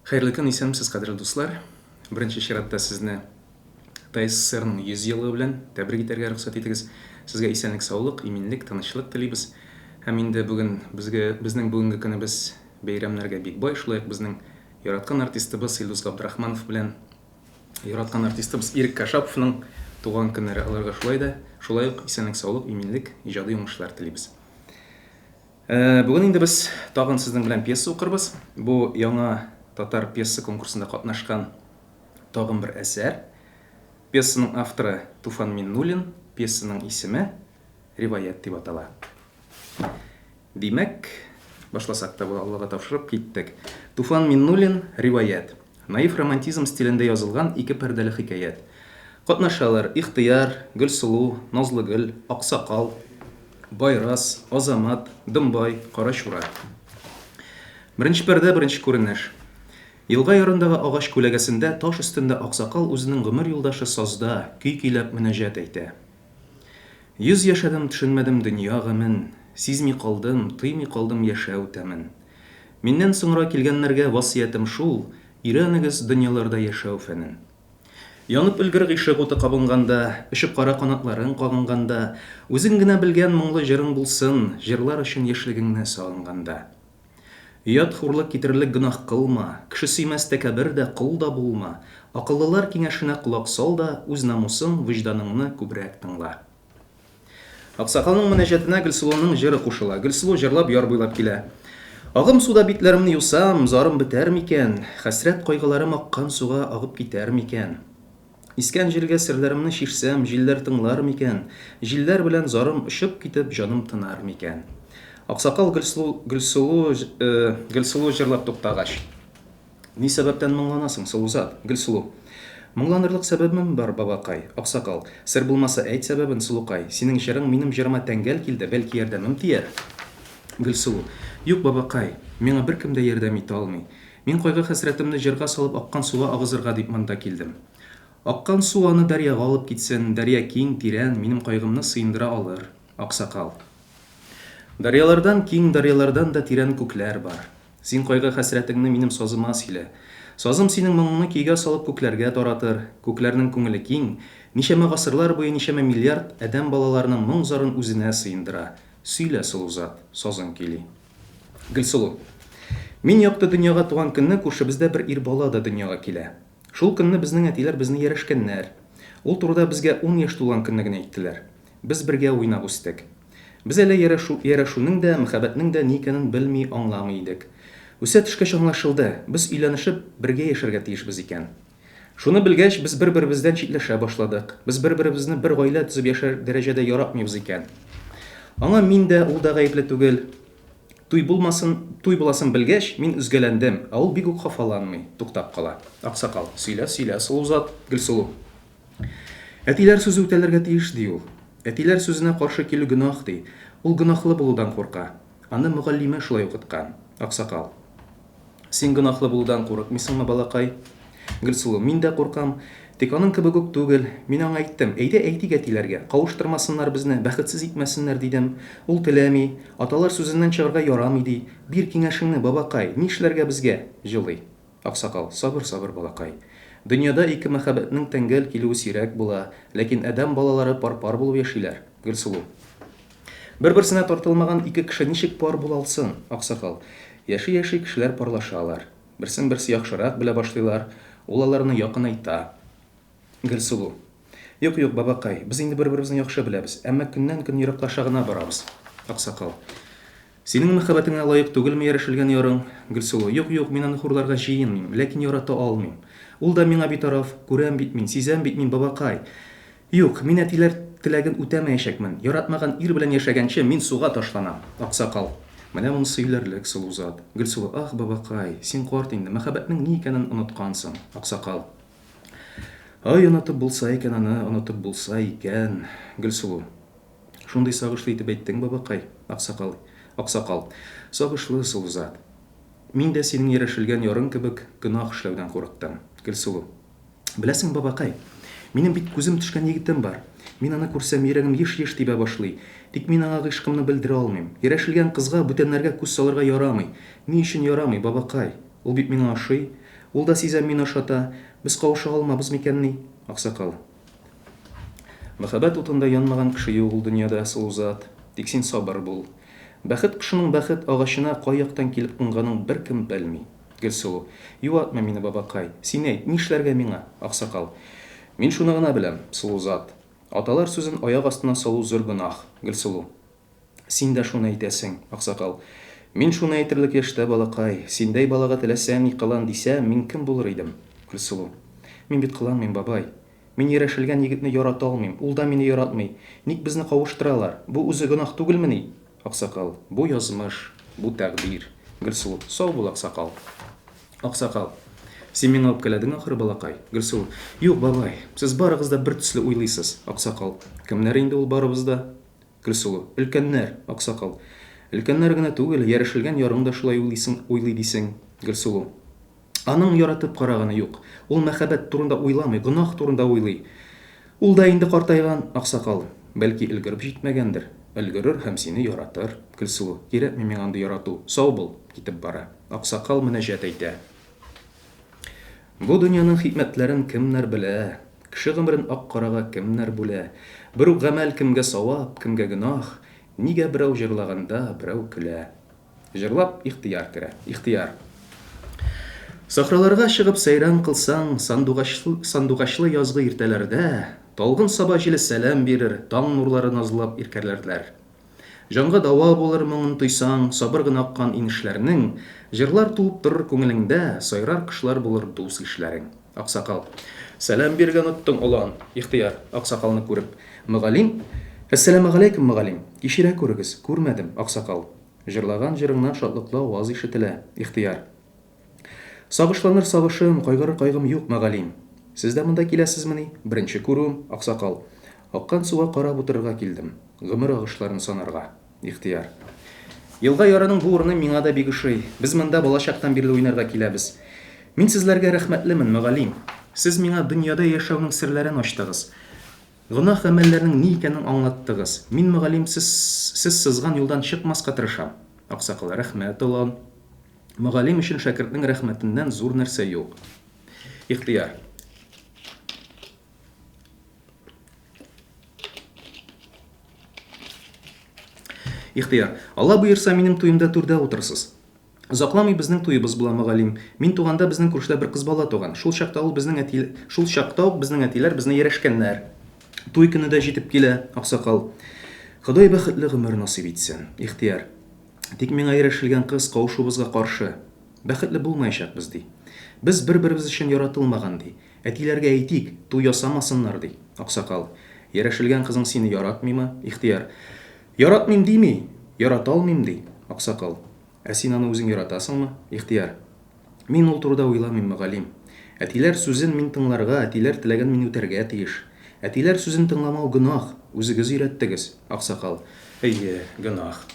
Хәерле көн, исәнмесез, кадерле дуслар. Беренче чиратта сезне ТССРның 100 еллыгы белән тәбрик итәргә рөхсәт итегез. Сезгә исәнлек-саулык, иминлек, тынычлык телибез. Һәм инде бүген безгә безнең бүгенге көнебез бәйрәмнәргә бик бай. Шулай ук безнең яраткан артистыбыз Илдус Габдрахманов белән яраткан артистыбыз Ирек Кашаповның туган көннәре. Аларга шулай да, шулай ук исәнлек-саулык, иминлек, иҗади уңышлар телибез. Бүген инде без тагын сезнең белән пьеса укырбыз. Бу яңа татар пьеса конкурсында катнашкан тагын бер әсәр. Пьесаның авторы Туфан Миннуллин, пьесаның исеме Риваять дип атала. Димәк, башласак та була, Аллага тапшырып киттек. Туфан Миннуллин, Риваять. Наив романтизм стилендә язылган ике пәрдәле хикәят. Катнашалар, Ихтыяр, Гөлсылу, Назлыгөл, Аксакал, Байрас, Азамат, Дымбай, Карачура. Беренче пәрдә, беренче күренеш. Елга ярындагы агач күләгәсендә, таш өстендә аксакал үзенең гомер юлдашы сазда, көй көйләп, мөнәҗәт әйтә. Йөз яшәдем, төшенмәдем дөнья гамен, Сизми калдым, тоймый калдым яшәү тәмен. Миннән соңра килгәннәргә васыятем шул, Өйрәнегез дөньяларда яшәү фәнен. Янып өлгер гыйшык уты кабынганда, Очып кара канатларың кагынганда, Үзең генә белгән моңлы җырың булсын, Җырлар өчен яшьлегеңне сагынганда. Оят, хурлык китерерлек гөнаһ кылма, Кеше сөймәс тәкәбер дә, кол да булма, Акыллылар киңәшенә колак сал да, Үз намусың, вөҗданыңны күбрәк тыңла. Аксакалның мөнәҗәтенә Гөлсылуның җыры кушыла. Гөлсылу җырлап яр буйлап килә. Агым суда битләремне юсам, зарым бетәр микән? Хәсрәт кайгыларым аккан суга агып китәр микән? Искән җилгә серләремне чишсәм, җилләр тыңлар микән? Җилләр белән зарым очып китеп, җаным тынар микән? Аксакал Гөлсылу, Гөлсылу, Гөлсылу җырлап туктагач. Ни сәбәптән моңланасың, сылу зат? Гөлсылу. Моңланырлык сәбәбем бар, бабакай. Аксакал. Сер булмаса, әйт сәбәбен, сылукай. Синең җырың минем җырыма тәңгәл килде, бәлки ярдәмем тияр? Гөлсылу. Юк, бабакай, миңа беркем дә ярдәм итә алмый. Мин кайгы-хәсрәтемне җырга салып аккан суга агызырга дип монда килдем. Аккан су аны дәрьяга алып китсен, дәрья киң, тирән, минем кайгымны сыендыра алыр. Аксакал. Дәрьялардан киң, дәрьялардан да тирән күкләр бар. Син кайгы-хәсрәтеңне минем сазыма сөйлә. Сазым синең моңыңны көйгә салып күкләргә таратыр. Күкләрнең күңеле киң. Ничәмә гасырлар буе ничәмә миллиард адәм балаларының моң-зарын үзенә сыендыра. Сөйлә, сылу зат, сазың көйли. Гөлсылу. Мин якты дөньяга туган көнне күршебездә бер ир бала да дөньяга килә. Шул көнне безнең әтиләр безне ярәшкәннәр. Ул турыда безгә ун яшь тулган көнне генә әйттеләр. Без бергә уйнап үстек. Без әле ярәшү, ярәшүнең дә, мәхәббәтнең дә ни икәнен белми, аңламый идек. Үсә төшкәч аңлашылды, без өйләнешеп, бергә яшәргә тиешбез икән. Шуны белгәч, без бер-беребездән читләшә башладык. Без бер-беребезне бер гаилә төзеп яшәр дәрәҗәдә яратмыйбыз икән. Аңа мин дә, ул да гаепле түгел. Туй булмасын, туй буласын белгәч, мин өзгәләндем, ә ул бик үк хафаланмый, туктап кала. Аксакал, сөйлә, сөйлә, сылу зат, Гөлсылу. Әтиләр сүзе үтәлергә тиеш, ди ул. Әтиләр сүзенә каршы килү гөнаһ, ди. Ул гөнаһлы булудан курка. Аны мөгаллиме шулай укыткан. Аксакал. Син гөнаһлы булудан курыкмыйсыңмы, балакай? Гөлсылу. Мин дә куркам. Тик аның кебек үк түгел. Мин аңа әйттем, әйдә әйтик әтиләргә, кавыштырмасыннар безне, бәхетсез итмәсеннәр, дидем. Ул теләми. Аталар сүзеннән чыгарга ярамый, ди. Бир киңәшеңне, бабакай, нишләргә безгә? Җылый. Аксакал, Сабыр, сабыр, балакай. Дөньяда ике мәхәббәтнең тәңгәл килүе сирәк була, ләкин адәм балалары пар-пар булып яшиләр. Гөлсылу. Бер-берсенә тартылмаган ике кеше ничек пар була алсын? Аксакал. Яши-яши кешеләр парлашалар. Берсен-берсе яхшырак белә башлыйлар, ул аларны якынайта. Гөлсылу. Юк, юк, бабакай, без инде бер-беребезне яхшы беләбез, әмма көннән-көн ераклаша гына барабыз. Аксакал. Синең мәхәббәтеңә лаек түгелме ярәшелгән ярың? Гөлсылу. Юк, юк, мин аны хурларга җыенмыйм, ләкин ярата алмыйм. Ул да миңа битараф, күрәм бит мин, сизәм бит мин, бабакай. Юк, мин әтиләр теләген үтәмәячәкмен. Яратмаган ир белән яшәгәнче, мин суга ташланам. Аксакал. Менә монысы сөйләрлек, сылу зат. Гөлсылу. Ах, бабакай, син карт инде, мәхәббәтнең ни икәнен оныткансың. Аксакал. Ай, онытып булса икән аны, онытып булса икән. Гөлсылу. Шундый сагышлы итеп әйттең, бабакай. Аксакал. Аксакал. Сагышлы, сылу зат. Мин дә синең ярәшелгән ярың кебек гөнаһ эшләүдән курыктым. Гөлсылу. Беләсеңме, бабакай, минем бит күзем төшкән егетем бар. Мин аны күрсәм, йөрәгем еш-еш тибә башлый. Тик мин аңа гыйшкымны белдерә алмыйм. Ярәшелгән кызга бүтәннәргә күз салырга ярамый. Ни өчен ярамый, бабакай? Ул бит миңа ошый. Ул да сизәм, мине ошата. Без кавыша алмабыз микәнни? Аксакал. Мәхәббәт утында янмаган кеше юк ул дөньяда, сылу зат. Тик син сабыр бул. Бәхет кошының бәхет агачына кай яктан килеп кунганын беркем белми. Гөлсылу. Юатма мине, бабакай. Син әйт, нишләргә миңа? Аксакал. Мин шуны гына беләм, сылу зат. Аталар сүзен аяк астына салу зур гөнаһ. Гөлсылу. Син дә шуны әйтәсең, аксакал. Мин шуны әйтерлек яшьтә, балакай. Синдәй балага теләсә ни кылан дисә, мин кем булыр идем? Гөлсылу. Мин бит кыланмыйм, бабай. Мин ярәшелгән егетне ярата алмыйм, ул да мине яратмый. Ник безне кавыштыралар? Бу үзе гөнаһ түгелмени? Аксакал. Бу язмыш, бу тәкъдир. Гөлсылу. Сау бул, аксакал. Аксакал. Син миңа үпкәләдең ахры, балакай. Гөлсылу. Юк, бабай. Сез барыгыз да бер төсле уйлыйсыз. Аксакал. Кемнәр инде ул барыбыз да? Гөлсылу. Өлкәннәр. Аксакал. Өлкәннәр генә түгел, ярәшелгән ярың да шулай уйлыйсың, уйлый дисең. Гөлсылу. Аның яратып караганы юк. Ул мәхәббәт турында уйламый, гөнаһ турында уйлый. Ул да инде картайган, аксакал. Бәлки, өлгереп җитмәгәндер. Өлгерер һәм сине яратыр. Гөлсылу. Кирәкми миңа андый ярату. Сау бул! Китеп бара. Аксакал мөнәҗәт әйтә. Бу дөньяның хикмәтләрен кемнәр белә? Кеше гомерен ак-карага кемнәр бүлә? Бер үк гамәл кемгә савап, кемгә гөнаһ? Нигә берәү җырлаганда, берәү көлә? Җырлап Ихтыяр керә. Ихтыяр. Сахраларга чыгып сәйран кылсаң, Сандугачлы, сандугачлы язгы иртәләрдә, Талгын саба җиле сәлам бирер, Таң нурлары назлап иркәләрләр. Җанга дава булыр моңын тойсаң, Сабыр гына аккан инешләрнең, Җырлар туып торыр күңелеңдә, Сайрар кошлар булыр дус-ишләрең. Аксакал. Сәлам бирергә оныттың, олан. Ихтыяр, аксакалны күреп. Мөгаллим? Әссәламегаләйкем, мөгаллим. Кичерә күрегез, күрмәдем, аксакал. Җырлаган җырыңнан шатлыклы аваз ишетелә, Ихтыяр. Сагышланыр сагышым, кайгырыр кайгым юк, мөгаллим. Сез дә монда киләсезмени? Беренче күрүем, аксакал. Аккан суга карап утырырга килдем. Гомер агышларын санарга. Ихтыяр. Елга ярының бу урыны миңа да бик ошый. Без монда балачактан бирле уйнарга киләбез. Мин сезләргә рәхмәтлемен, мөгаллим. Сез миңа дөньяда яшәүнең серләрен ачтыгыз. Гөнаһ гамәлләрнең ни икәнен аңлаттыгыз. Мин, мөгаллим, сез, сез сызган юлдан чыкмаска тырышам. Аксакал, Рәхмәт, олан. Мөгаллим өчен шәкертнең рәхмәтеннән зур нәрсә юк. Ихтыяр. Ихтыяр. Алла боерса, минем туемда түрдә утырырсыз. Озакламый безнең туебыз була, мөгаллим. Мин туганда безнең күршедә бер кыз бала туган. Шул чакта ул безнең әти, шул чакта ук безнең әтиләр безне ярәшкәннәр. Туй көне дә җитеп килә, аксакал. Ходай бәхетле гомер насыйп итсен. Ихтыяр. Тик миңа ярәшелгән кыз кавышуыбызга каршы. Бәхетле булмаячакбыз, ди. Без бер-беребез өчен яратылмаган, ди. Әтиләргә әйтик, туй ясамасыннар, ди. Аксакал. Ярәшелгән кызың сине яратмыймы? Ихтыяр. Яратмыйм дими, ярата алмыйм, ди. Аксакал. Ә син аны үзең яратасыңмы? Ихтыяр. Мин ул турыда уйламыйм, мөгаллим. Әтиләр сүзен мин тыңларга, әтиләр теләген мин үтәргә тиеш. Әтиләр сүзен тыңламау гөнаһ, үзегез өйрәттегез, аксакал. Әйе, гөнаһ.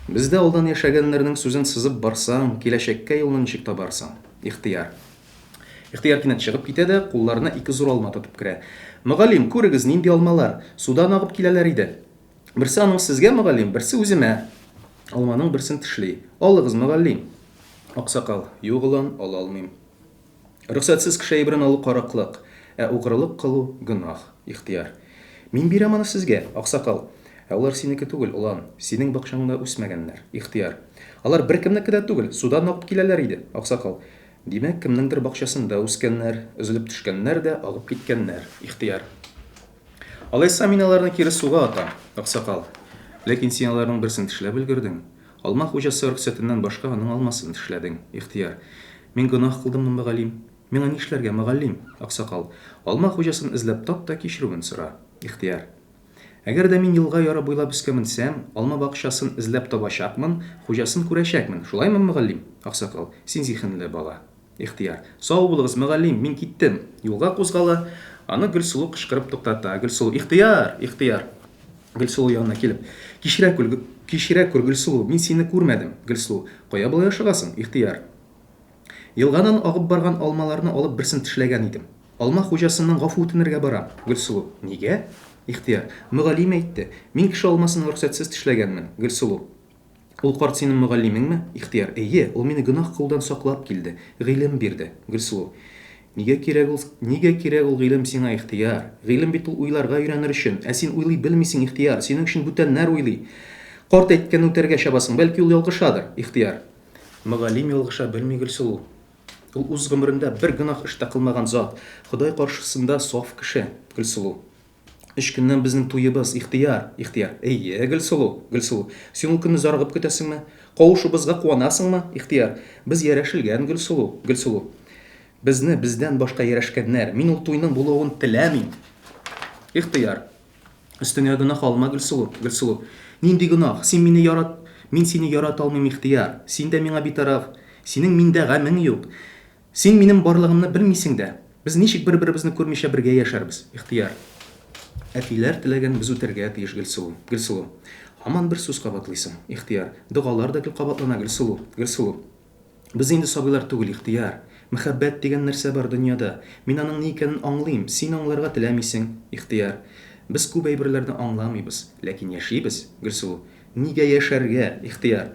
Бездә алдан яшәгәннәрнең сүзен сызып барсаң, киләчәккә юлны ничек табарсың? Ихтыяр. Ихтыяр кинәт чыгып китә дә, кулларына ике зур алма тотып керә. Мөгаллим, күрегез, нинди алмалар! Судан агып киләләр иде. Берсе аның сезгә, мөгаллим, берсе үземә. Алманың берсен тешли. Алыгыз, мөгаллим. Аксакал. Юк, олан, ала алмыйм. Рөхсәтсез кеше әйберен алу караклык, ә угрылык кылу, гөнаһ. Ихтыяр. Мин бирәм аны сезгә, аксакал. Ә алар синеке түгел, олан, синең бакчаңда үсмәгәннәр. Ихтыяр. Алар беркемнеке дә түгел, судан агып киләләр иде, аксакал. Димәк, кемнеңдер бакчасында үскәннәр, өзелеп төшкәннәр дә агып киткәннәр. Ихтыяр. Алайса мин аларны кире суга атам, аксакал. Ләкин син аларның берсен тешләп өлгердең. Алма хуҗасы рөхсәтеннән башка аның алмасын тешләдең, Ихтыяр. Мин гөнаһ кылдыммы, мөгаллим? Миңа нишләргә, мөгаллим? Аксакал. Алма хуҗасын эзләп тап та кичерүен сора. Ихтыяр. Әгәр дә мин елга яры буйлап өскә менсәм, алма бакчасын эзләп табачакмын, хуҗасын күрәчәкмен, шулаймы, мөгаллим? Аксакал. Син зиһенле бала. Ихтыяр. Сау булыгыз, мөгаллим, мин киттем. Юлга кузгала. Аны Гөлсылу кычкырып туктата. Гөлсылу. Ихтыяр! Ихтыяр. Гөлсылу янына килеп. Кичерә күр, кичерә күр, Гөлсылу, мин сине күрмәдем. Гөлсылу. Кая болай ашыгасың? Ихтыяр. Елгадан агып барган алмаларны алып берсен тешләгән идем. Алма хуҗасыннан гафу үтенергә барам. Гөлсылу. Нигә? Ихтыяр. Мөгаллим әйтте. Мин кеше алмасын рөхсәтсез тешләгәнмен. Гөлсылу. Ул карт синең мөгаллимеңме? Ихтыяр. Әйе, ул мине гөнаһ кылудан саклап килде, гыйлем бирде. Гөлсылу. Нигә кирәк ул, нигә кирәк ул гыйлем сиңа, Ихтыяр? Гыйлем бит ул уйларга өйрәнер өчен. Ә син уйлый белмисең, Ихтыяр. Синең өчен бүтәннәр уйлый. Карт әйткәнне үтәргә чабасың. Бәлки ул ялгышадыр, Ихтыяр. Мөгаллим ялгыша белми, Гөлсылу. Ул үз гомерендә бер гөнаһ эш тә кылмаган зат. Ходай каршысында саф кеше, Гөлсылу. Өч көннән безнең туебыз, Ихтыяр! Ихтыяр. Әйе, Гөлсылу! Гөлсылу. Син ул көнне зарыгып көтәсеңме? Кавышуыбызга куанасыңмы? Ихтыяр. Без ярәшелгән, Гөлсылу! Гөлсылу. Безне бездән башка ярәшкәннәр. Мин ул туйның булуын теләмим. Ихтыяр. Өстеңә гөнаһ алма, Гөлсылу. Гөлсылу. Нинди гөнаһ? Син мине ярат... Мин сине ярата алмыйм, Ихтыяр. Син дә миңа битараф. Синең миндә гамең юк. Син минем барлыгымны белмисең дә. Без ничек бер-беребезне күрмичә бергә яшәрбез? Ихтыяр. Әтиләр теләген без үтәргә тиеш, Гөлсылу. Гөлсылу. Һаман бер сүз кабатлыйсың. Ихтыяр. Догалар да гел кабатлана, Гөлсылу. Гөлсылу. Без инде сабыйлар түгел, Ихтыяр. Мәхәббәт дигән нәрсә бар дөньяда. Мин аның ни икәнен аңлыйм, син аңларга теләмисең, Ихтыяр. Без күп әйберләрне аңламыйбыз, ләкин яшибез, Гөлсылу. Нигә яшәргә? Ихтыяр.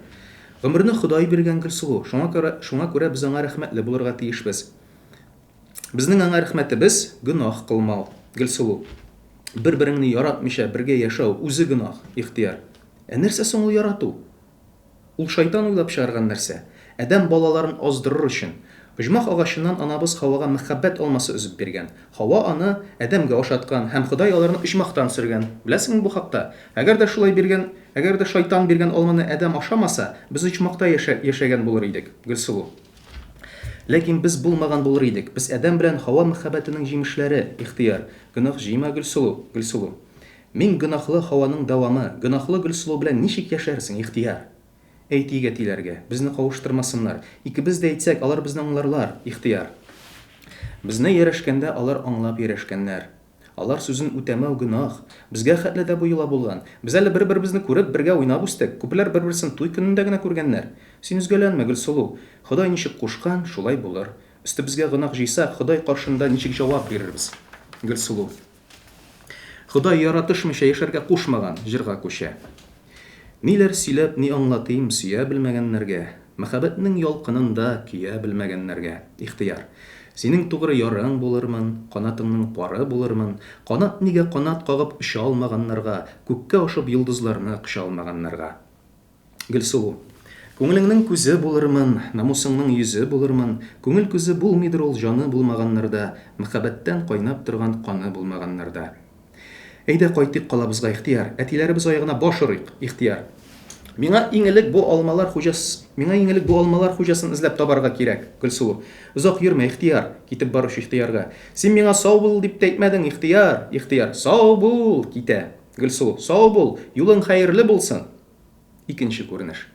Гомерне Ходай биргән, Гөлсылу. Шуңа күрә, шуңа күрә без аңа рәхмәтле булырга тиешбез. Безнең аңа рәхмәтебез, гөнаһ кылмау. Гөлсылу. Бер-береңне яратмыйча бергә яшәү, үзе гөнаһ. Ихтыяр. Ә нәрсә соң ул ярату? Ул шайтан уйлап чыгарган нәрсә. Адәм балаларын аздырыр өчен. Оҗмах агачыннан анабыз Хавага мәхәббәт алмасы өзеп биргән. Хава аны Адәмгә ашаткан һәм Ходай аларны оҗмахтан сөргән. Беләсеңме бу хакта? Әгәр дә шулай биргән, әгәр дә шайтан биргән алманы Адәм ашамаса, без оҗмахта яшә, яшәгән булыр идек. Гөлсылу. Ләкин без булмаган булыр идек. Без Адәм белән Хава мәхәббәтенең җимешләре. Ихтыяр. Гөнаһ җыйма, Гөлсылу. Гөлсылу. Мин гөнаһлы Хаваның дәвамы, гөнаһлы Гөлсылу белән ничек яшәрсең, Ихтыяр? Әйтик әтиләргә, безне кавыштырмасыннар. Икебез дә әйтсәк, алар безне аңларлар, Ихтыяр. Безне ярәшкәндә алар аңлап ярәшкәннәр. Алар сүзен үтәмәү гөнаһ. Безгә хәтле дә бу йола булган. Без әле бер-беребезне күреп, бергә уйнап үстек. Күпләр бер-берсен туй көнендә генә күргәннәр. Син өзгәләнмә, Гөлсылу. Ходай ничек кушкан, шулай булыр. Өстебезгә гөнаһ җыйсак, Ходай каршында ничек җавап бирербез? Гөлсылу. Ходай яратышмыйча яшәргә кушмаган, җырга күчә. Ниләр сөйләп, ни аңлатыйм сөя белмәгәннәргә, Мәхәббәтнең ялкынында көя белмәгәннәргә. Ихтыяр. Синең тугры ярың булырмын, Канатыңның пары булырмын. Канат нигә канат кагып оча алмаганнарга, Күккә ашып йолдызларны коча алмаганнарга. Гөлсылу. Күңелеңнең күзе булырмын, намусыңның йөзе булырмын. Күңел күзе булмыйдыр ул җаны булмаганнарда, мәхәббәттән кайнап торган каны булмаганнарда. Әйдә, кайтыйк калабызга, Ихтыяр. Әтиләребез аягына баш орыйк, Ихтыяр. Миңа иң элек бу алмалар хуҗас, миңа иң элек бу алмалар хуҗасын эзләп табарга кирәк, Гөлсылу. Озак йөрмә, Ихтыяр, китеп баручы Ихтыярга. Син миңа сау бул дип тә әйтмәдең, Ихтыяр, Ихтыяр. Сау бул! Китә. Гөлсылу. Сау бул! Юлың хәерле булсын! Икенче күренеш.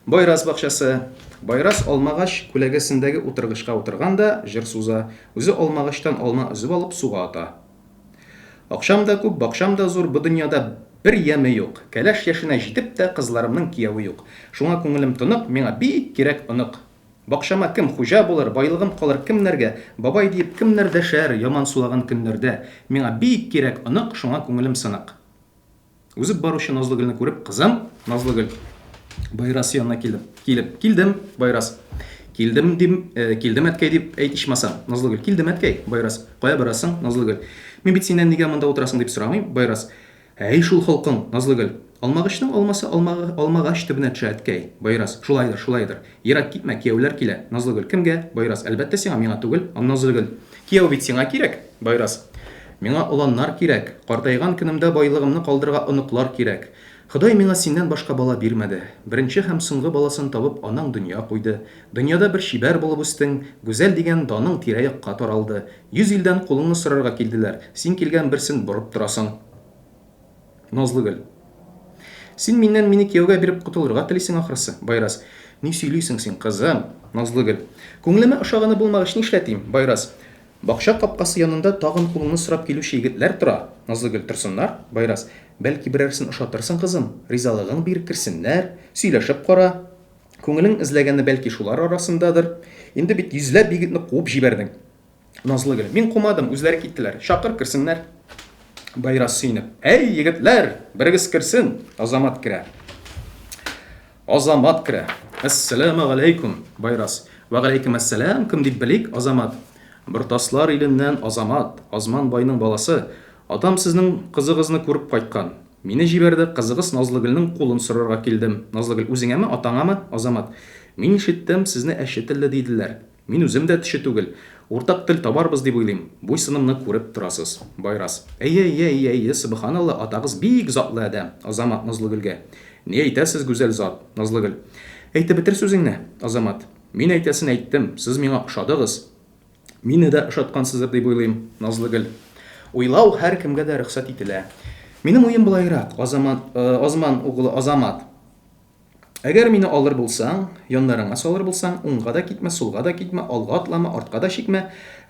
Байрас бакчасы. Байрас алмагач күләгәсендәге утыргычка утырган да җыр суза, үзе алмагачтан алма өзеп алып суга ата. Акчам да күп, бакчам да зур, бу дөньяда бер яме юк. Кәләш яшенә җитеп тә кызларымның кияве юк. Шуңа күңелем тонык, миңа бик кирәк онык. Бакчама кем хуҗа булыр, байлыгым калыр кемнәргә, бабай диеп кемнәр дәшәр яман сулаган көннәрдә. Миңа бик кирәк онык, шуңа күңелем сынык. Узып баручы Назлыгөлне күреп, кызым, Назлыгөл, Байрас янына килеп, килеп, килдем, Байрас. Килдем дим, э, килдем әткәй дип әйт ичмасам. Назлыгөл, килдем әткәй, Байрас. Кая барасың, Назлыгөл? Мин бит синнән нигә монда утырасың дип сорамыйм, Байрас. Әй шул холкың, Назлыгөл. Алмагычның алмасы алма, алмагач төбенә төшә, әткәй. Байрас. Шулайдыр, шулайдыр. Ерак китмә, кияүләр килә. Назлыгөл. Кемгә? Байрас. Әлбәттә сиңа, миңа түгел. Назлыгөл. Кияү бит сиңа кирәк. Байрас. Миңа оланнар кирәк. Картайган көнемдә байлыгымны калдырырга оныклар кирәк. Ходай миңа синнән башка бала бирмәде. Беренче һәм соңгы баласын табып анаң дөнья куйды. Дөньяда бер чибәр булып үстең, гүзәл дигән даның тирә-якка таралды. Йөз илдән кулыңны сорарга килделәр, син килгән берсен борып торасың. Назлыгөл. Син миннән мине кияүгә биреп котылырга телисең ахрысы, Байрас. Ни сөйлисең син, кызым? Назлыгөл. Күңелемә ошаганы булмагач нишләтим, Байрас. Бакча капкасы янында тагын кулыңны сорап килүче егетләр тора. Назлыгөл. Торсыннар, Байрас. Бәлки берәрсен ошатырсың, кызым. Ризалыгың бир, керсеннәр. Сөйләшеп кара. Күңелең эзләгәне бәлки шулар арасындадыр. Инде бит йөзләп егетне куып җибәрдең. Назлыгөл. Мин кумадым, үзләре киттеләр. Чакыр, керсеннәр. Байрас сөенеп. Әй, егетләр, берегез керсен. Азамат керә. Азамат керә. Әссәламегаләйкүм, Байрас. Вәгаләйкем әссәлам, кем дип белик, Азамат. Бортаслар иленнән Азамат, Азман байның баласы. Атам сезнең кызыгызны күреп кайткан. Мине җибәрде, кызыгыз Назлыгөлнең кулын сорарга килдем. Назлыгөл, үзеңәме, атаңамы? Азамат. Мин ишеттем, сезне әче телле диделәр. Мин үзем дә төче түгел. Уртак тел табарбыз дип уйлыйм. Буй-сынымны күреп торасыз. Байрас. Әйе, әйе, әйе, әйе, сөбеханалла, атагыз бик затлы адәм. Азамат Назлыгөлгә. Ни әйтәсез, гүзәл зат? Назлыгөл. Әйтеп бетер сүзеңне, Азамат. Мин әйтәсен әйттем, сез миңа ошадыгыз. Мине дә ошаткансыздыр дип уйлыйм, Назлыгөл. Уйлау һәркемгә дә рөхсәт ителә. Минем уем болайрак, Азамат, Азман угылы Азамат. Әгәр мине алыр булсаң, яннарыңа салыр булсаң, уңга да китмә, сулга да китмә, алга атлама, артка да чикмә.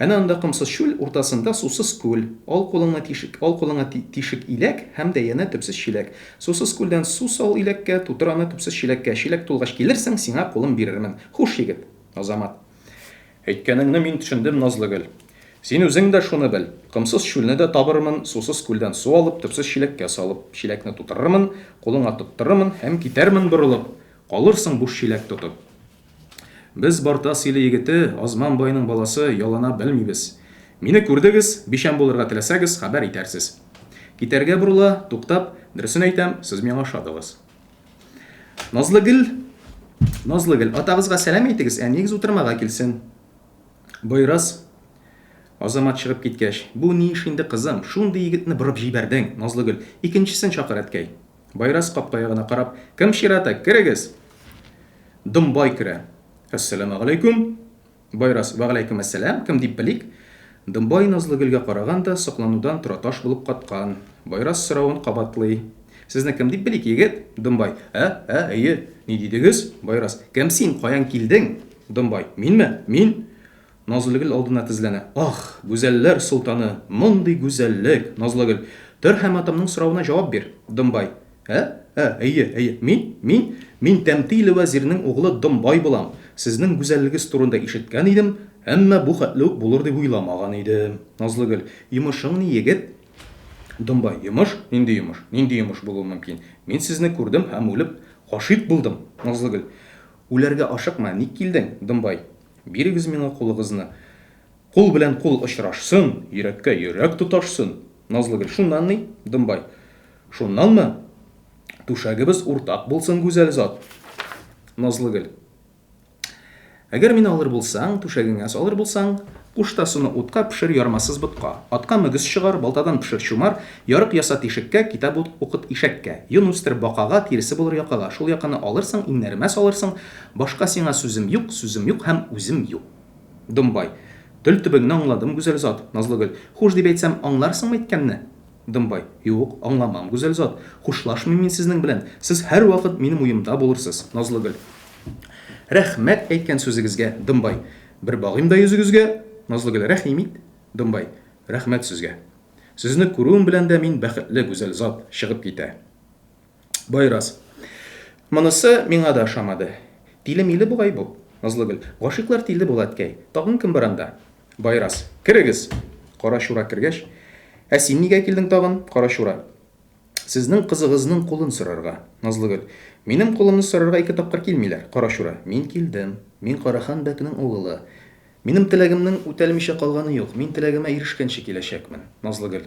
Әнә анда комсыз чүл, уртасында сусыз күл. Ал кулыңа тишек, ал кулыңа тишек иләк һәм дә янә төпсез чиләк. Сусыз күлдән су сал иләккә, тутыр аны төпсез чиләккә. Чиләк тулгач килерсең, сиңа кулым бирермен. Хуш, егет! Азамат. Әйткәнеңне мин төшендем, Назлыгөл. Син үзең дә шуны бел, комсыз чүлне дә табырмын, сусыз күлдән су алып, төпсез чиләккә салып, чиләкне тутырырмын, кулыңа тоттырырмын һәм китәрмен борылып, калырсың буш чиләк тотып. Без, Бартас иле егете, Азман байның баласы, ялана белмибез. Мине күрдегез, бичәм булырга теләсәгез, хәбәр итәрсез. Китәргә борыла, туктап, дөресен әйтәм, сез миңа ошадыгыз. Назлыгөл, Назлыгөл, атагызга сәлам әйтегез, әниегез утырмага килсен. Байрас, Азамат чыгып киткәч, бу ни эш инде, кызым, шундый егетне борып җибәрдең, Назлыгөл, икенчесен чакыр, әткәй. Байрас капка ягына карап, кем чираты, керегез! Домбай керә. Әссәламегаләйкүм! Байрас, Вәгаләйкүм әссәлам, кем дип белик? Домбай Назлыгөлгә караган да, сокланудан тораташ булып каткан. Байрас соравын кабатлый. Сезне кем дип белик, егет? Домбай, Ә, ә, әйе, ни дидегез? Байрас, Кем син, каян килдең? Домбай, Минме? Мин? Назлыгөл алдына тезләнә. Ах, гүзәлләр солтаны, мондый гүзәллек! Назлыгөл, Тор һәм атамның соравына җавап бир. Домбай, Ә? Ә, әйе, әйе, мин, мин, мин Тәмтиле вәзирнең угылы Домбай булам. Сезнең гүзәллегез турында ишеткән идем, әмма бу хәтле үк булыр дип уйламаган идем. Назлыгөл, Йомышың ни, егет? Домбай, Йомыш? Нинди йомыш? Нинди йомыш булуы мөмкин? Мин сезне күрдем һәм үлеп, гашыйк булдым. Назлыгөл, Үләргә ашыкма, ник килдең? Домбай, Бирегез миңа кулыгызны. Кул белән кул очрашсын, йөрәккә йөрәк тоташсын. Назлыгөл, Шуннан ни? Домбай, Шуннанмы? Түшәгебез уртак булсын, гүзәл зат. Назлыгөл. Әгәр мине алыр булсаң, түшәгеңә салыр булсаң, куш та суны утка, пешер ярмасыз ботка. Атка мөгез чыгар, балтадан пешер чумар, ярык яса тишеккә, китап укыт ишәккә. Йон үстер бакага, тиресе булыр якага. Шул яканы алырсың, иңнәремә салырсың. Башка сиңа сүзем юк, сүзем юк һәм үзем юк. Домбай. Тел төбеңне аңладым, гүзәл зат. Назлыгөл. Хуш дип әйтсәм, аңларсыңмы әйткәнне? Дымбай. Юк, аңламам, гүзәл зат. Хушлашмыйм мин сезнең белән. Сез һәрвакыт минем уемда булырсыз, Назлыгөл. Рәхмәт әйткән сүзегезгә, Дымбай. Бер багыйм да йөзегезгә, Назлыгөл, рәхим ит, Дымбай. Рәхмәт сезгә. Сезне күрүем белән дә мин бәхетле, гүзәл зат. Чыгып китә. Байрас. Монысы миңа да ошамады. Тиле-миле бугай бу, Назлыгөл. Гашыйклар тиле була, әткәй. Тагын кем бар анда? Байрас. Керегез! Карачура кергәч. Ә син нигә килдең тагын, Карачура? Сезнең кызыгызның кулын сорарга. Назлыгөл. Минем кулымны сорарга ике тапкыр килмиләр. Карачура. Мин килдем. Мин Карахан бәкнең угылы. Минем теләгемнең үтәлмичә калганы юк. Мин теләгемә ирешкәнче киләчәкмен. Назлыгөл.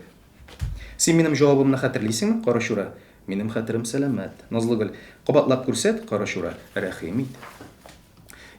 Син минем җавабымны хәтерлисеңме, Карачура? Минем хәтерем сәламәт. Назлыгөл. Кабатлап күрсәт, Карачура. Рәхим ит.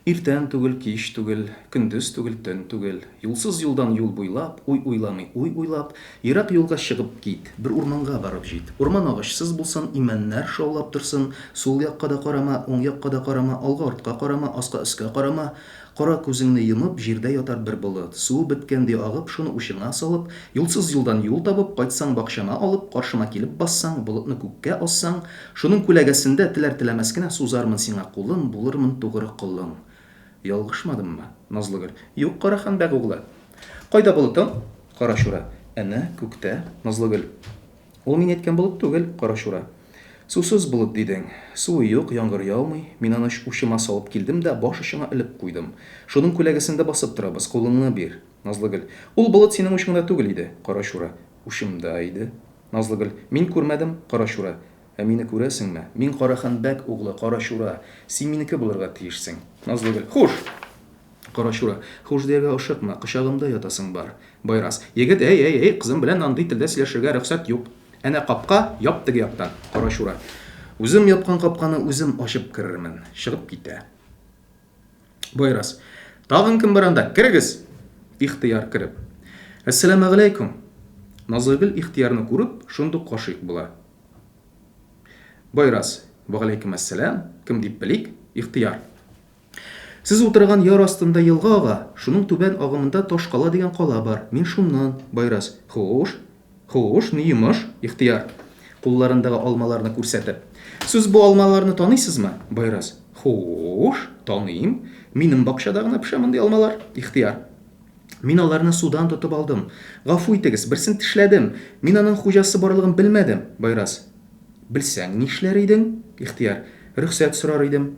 Иртән түгел, кич түгел, көндез түгел, төн түгел. Юлсыз юлдан юл буйлап, уй уйламый уй уйлап, ерак юлга чыгып кит, бер урманга барып җит. Урман агачсыз булсын, имәннәр шаулап торсын, сул якка да карама, уң якка да карама, алга-артка карама, аска-өскә карама. Кара күзеңне йомып, җирдә ятар бер болыт. Суы беткән ди агып, шуны учыңа салып, юлсыз юлдан юл табып, кайтсаң бакчама алып, каршыма килеп бассаң, болытны күккә ассаң, Шуның күләгәсендә теләр-теләмәс кенә сузармын сиңа кулым, булырмын тугры колың. Ялгышмадыммы, Назлыгөл? Юк, Карахан бәк углы. Кайда болытың? Карачура. Әнә, күктә, Назлыгөл. Ул мин әйткән болыт түгел, Карачура. Сусыз болыт дидең. Суы юк, яңгыр яумый. Мин аны учыма салып килдем дә баш очыңа элеп куйдым. Шуның күләгәсендә басып торабыз, кулыңны бир. Назлыгөл. Ул болыт синең учыңда түгел иде, Карачура. Учымда иде. Назлыгөл. Мин күрмәдем, Карачура. Ә мине күрәсеңме? Мин Карахан бәк углы Карачура. Син минеке булырга тиешсең. Назлыгөл. Хуш! Карачура. Хуш дияргә ашыкма, кочагымда ятасың бар. Байрас. Егет, әй, әй, әй, кызым белән андый телдә сөйләшергә рөхсәт юк. Әнә капка, яп теге яктан. Карачура. Үзем япкан капканы үзем ачып керермен. Чыгып китә. Байрас. Тагын кем бар анда? Керегез! Ихтыяр кереп. Әссәламәгаләйкүм! Назлыгөл Ихтыярны күреп, шундук гашыйк була. Байрас. Вәгаләйкүм әссәлам. Кем дип белик? Ихтыяр. Сез утырган яр астында елга ага, шуның түбән агымында Таш кала дигән кала бар. Мин шуннан. Байрас. Хуш. Хуш, ни йомыш? Ихтыяр. Кулларындагы алмаларны күрсәтеп. Сез бу алмаларны таныйсызмы? Байрас. Хуш, таныйм. Минем бакчада гына пешә мондый алмалар. Ихтыяр. Мин аларны судан тотып алдым. Гафу итегез, берсен тешләдем. Мин аның хуҗасы барлыгын белмәдем. Байрас. Белсәң, нишләр идең? Ихтыяр. Рөхсәт сорар идем.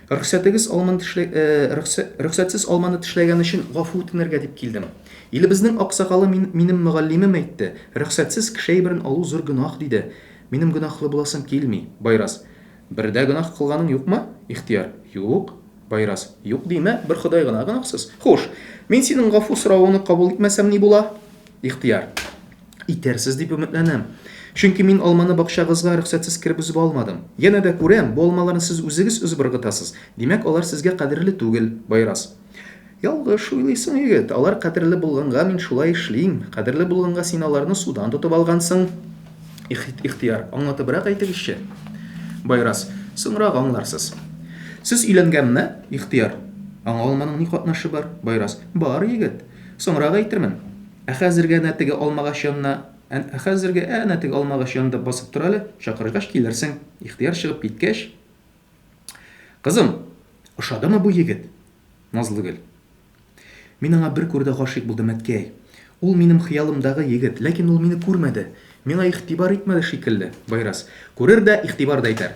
Рөхсәтегез алманы тешлә... Э, рөхсәтсез алманы тешләгән өчен гафу үтенергә дип килдем. Илебезнең аксакалы мин, минем мөгаллимем әйтте, рөхсәтсез кеше әйберен алу зур гөнаһ, диде. Минем гөнаһлы буласым килми. Байрас. Бер дә гөнаһ кылганың юкмы? Ихтыяр. Юк. Байрас. Юк димә, бер Ходай гына гөнаһсыз. Хуш, мин синең гафу соравыңны кабул итмәсәм ни була? Ихтыяр. Итәрсез дип өметләнәм. Чөнки мин алманы бакчагызга рөхсәтсез кереп өзеп алмадым. Янә дә күрәм, бу алмаларны сез үзегез өзеп ыргытасыз. Димәк, алар сезгә кадерле түгел, Байрас. Ялгыш уйлыйсың, егет. Алар кадерле булганга мин шулай эшлим. Кадерле булганга син аларны судан тотып алгансың. Ихтыяр, аңлатыбрак әйтегезче. Байрас, соңрак аңларсыз. Сез өйләнгәнме? Ихтыяр. Аңа алманың ни катнашы бар? Байрас. Бар, егет. Соңрак әйтермен. Ә хәзергә әнә теге алмагач янына, ә хәзергә әнә теге алмагач янында басып тор әле, чакыргач килерсең. Ихтыяр чыгып киткәч, Кызым, ошадымы бу егет? Назлыгөл. Мин аңа бер күрүдә гашыйк булдым, әткәй. Ул минем хыялымдагы егет, ләкин ул мине күрмәде. Миңа игътибар итмәде шикелле. Байрас. Күрер дә, игътибар да итәр.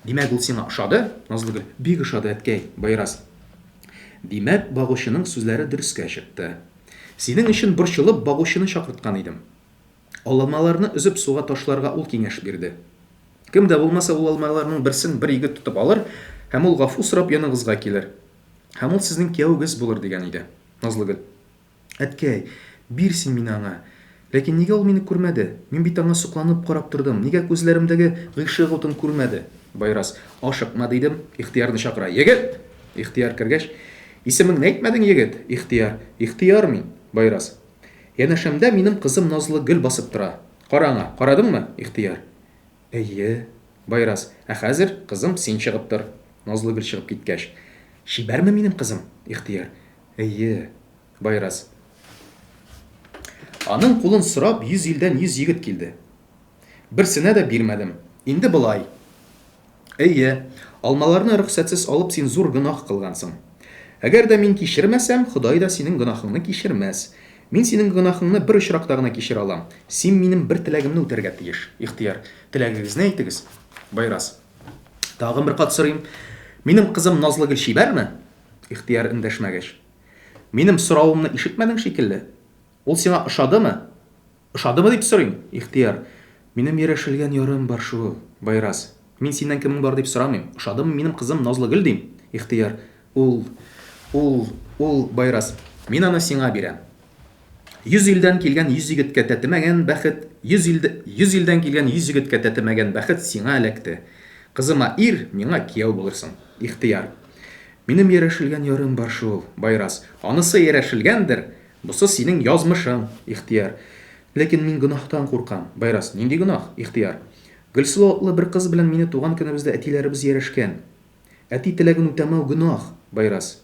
Димәк, ул сиңа ошады? Назлыгөл. Бик ошады, әткәй. Байрас. Димәк, багучының сүзләре дөрескә чыкты. Синең өчен борчылып, багучыны чакырткан идем. Алмаларны өзеп суга ташларга ул киңәш бирде. Кем дә булмаса ул алмаларның берсен бер егет тотып алыр һәм ул гафу сорап яныгызга килер. Һәм ул сезнең кияүегез булыр, дигән иде. Назлыгөл. Әткәй, бир син мине аңа. Ләкин нигә ул мине күрмәде? Мин бит аңа сокланып карап тордым. Нигә күзләремдәге гыйшык утын күрмәде? Байрас. Ашыкма, дидем. Ихтыярны чакыра. Егет! Ихтыяр кергәч. Исемеңне әйтмәдең, егет? Ихтыяр. Ихтыяр мин. Байрас. Янәшәмдә минем кызым Назлыгөл басып тора. Кара аңа, карадыңмы? Ихтыяр. Әйе. Байрас. Ә хәзер, кызым, син чыгып тор. Назлыгөл чыгып киткәч. Чибәрме минем кызым? Ихтыяр. Әйе. Байрас. Аның кулын сорап 100 илдән 100 егет килде. Берсенә дә бирмәдем. Инде болай. Әйе, алмаларны рөхсәтсез алып син зур гөнаһ кылгансың. Әгәр дә мин кичермәсәм, Ходай да синең гөнаһыңны кичермәс. Мин синең гөнаһыңны бер очракта гына кичерә алам. Син минем бер теләгемне үтәргә тиеш. Ихтыяр. Теләгегезне әйтегез. Байрас. Тагын бер кат сорыйм. Минем кызым Назлыгөл чибәрме? Ихтыяр эндәшмәгәч. Минем соравымны ишетмәдең шикелле. Ул сиңа ошадымы? Ошадымы дип сорыйм? Ихтыяр. Минем ярәшелгән ярым бар шул. Байрас. Мин синнән кемең бар дип сорамыйм. Ошадымы минем кызым Назлыгөл дим? Ихтыяр. Ул, ул, ул, Байрас. Мин аны сиңа бирәм. 100 илдән килгән 100 егеткә тәтемәгән бәхет, 100 илдә, 100 илдән килгән 100 егеткә тәтемәгән бәхет сиңа эләкте. Кызыма ир, миңа кияү булырсың. Ихтыяр. Минем ярәшелгән ярым бар шул. Байрас. Анысы ярәшелгәндер, Бусы синең язмышың, Ихтыяр. Ләкин мин гөнаһтан куркам. Байрас, нинди гөнаһ? Ихтыяр. Гөлсылу атлы бер кыз белән мине туган көнебездә әтиләребез ярәшкән. Әти теләген үтәмәү гөнаһ, Байрас.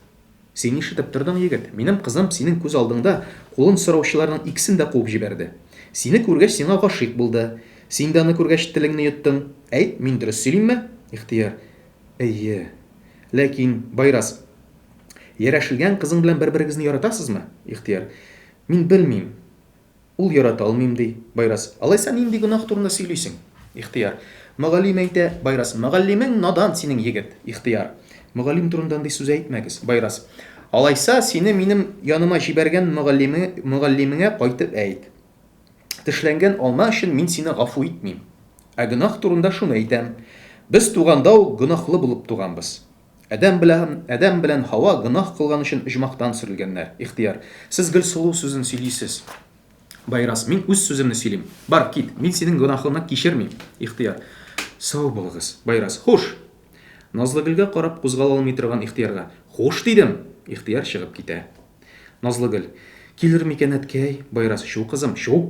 Син ишетеп тордың, егет, минем кызым синең күз алдыңда кулын сораучыларның икесен дә куып җибәрде. Сине күргәч, сиңа гашыйк булды. Син дә аны күргәч, телеңне йоттың. Әйт, мин дөрес сөйлимме? Ихтыяр. Әйе. Ләкин, Байрас. Ярәшелгән кызың белән бер-берегезне яратасызмы? Ихтыяр. Мин белмим. Ул ярата алмыйм, ди. Байрас. Алайса нинди гөнаһ турында сөйлисең? Ихтыяр. Мөгаллим әйтә. Байрас. Мөгаллимең надан синең, егет. Ихтыяр. Мөгаллим турында андый сүз әйтмәгез. Байрас. Алайса, сине минем яныма җибәргән мөгаллиме, мөгаллимеңә кайтып әйт. Тешләнгән алма өчен мин сине гафу итмим. Ә гөнаһ турында шуны әйтәм. Без туганда ук гөнаһлы булып туганбыз. Адәм белән Адәм белән Һава гөнаһ кылган өчен оҗмахтан сөрелгәннәр. Ихтыяр. Сез Гөлсылу сүзен сөйлисез. Байрас. Мин үз сүземне сөйлим. Бар, кит. Мин синең гөнаһыңны кичермим. Ихтыяр. Сау булыгыз. Байрас. Хуш! Назлыгөлгә карап кузгала алмый торган Ихтыярга. Хуш, дидем! Ихтыяр чыгып китә. Назлыгөл. Килер микән әткәй? Байрас. Чү, кызым, чү!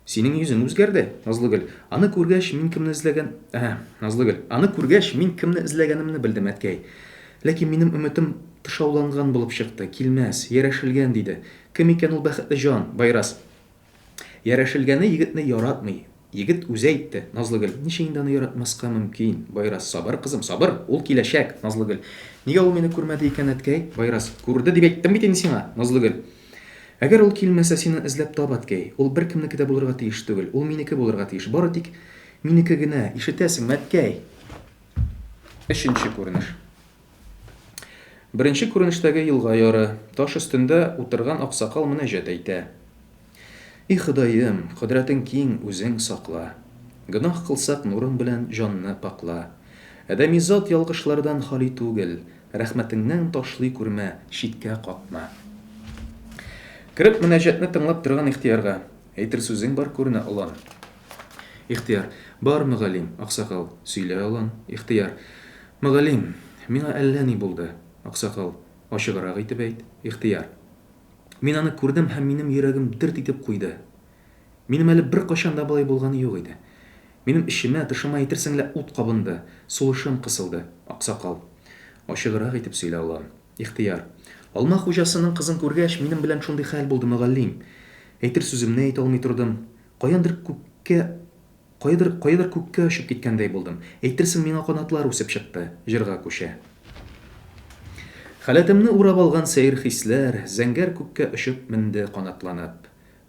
Синең йөзең үзгәрде, Назлыгөл. Аны күргәч, мин кемне эзләгән... Ә, Назлыгөл. Аны күргәч, мин кемне эзләгәнемне белдем, әткәй. Ләкин минем өметем тышауланган булып чыкты. Килмәс, ярәшелгән, диде. Кем икән ул бәхетле җан? Байрас. Ярәшелгәне егетне яратмый. Егет үзе әйтте. Назлыгөл. Ничек инде аны яратмаска мөмкин? Байрас. Сабыр, кызым, сабыр. Ул киләчәк. Назлыгөл. Нигә ул мине күрмәде икән, әткәй? Байрас. Күрде дип әйттем бит инде сиңа. Назлыгөл. Әгәр ул килмәсә, син аны эзләп тап, әткәй. Ул беркемнеке дә булырга тиеш түгел. Ул минеке булырга тиеш. Бары тик минеке генә. Ишетәсеңме, әткәй? Өченче күренеш. Беренче күренештәге елга яры. Таш өстендә утырган аксакал мөнәҗәт әйтә. И Ходаем, кодрәтең киң, үзең сакла. Гөнаһ кылсак, нурың белән җанны пакла. Адәми зат ялгышлардан хали түгел. Рәхмәтеңнән ташлый күрмә, читкә какма. Кереп мөнәҗәтне тыңлап торган Ихтыярга, Әйтер сүзең бар күренә, олан. Ихтыяр. Бар, мөгаллим. Аксакал. Сөйлә, олан. Ихтыяр. Мөгаллим, миңа әллә ни булды. Аксакал. Ачыграк итеп әйт. Ихтыяр. Мин аны күрдем һәм минем йөрәгем дерт итеп куйды. Минем әле беркайчан да болай булганы юк иде. Минем эчемә, тышыма әйтерсең лә ут кабынды, сулышым кысылды. Аксакал. Ачыграк итеп сөйлә, олан. Ихтыяр. Алма хуҗасының кызын күргәч, минем белән шундый хәл булды, мөгаллим. Әйтер сүземне әйтә алмый тордым. Каяндыр күккә Каядыр, каядыр күккә очып киткәндәй булдым. Әйтерсең, миңа канатлар үсеп чыкты. Җырга күчә. Халәтемне урап алган сәер хисләр Зәңгәр күккә очып менде канатланып.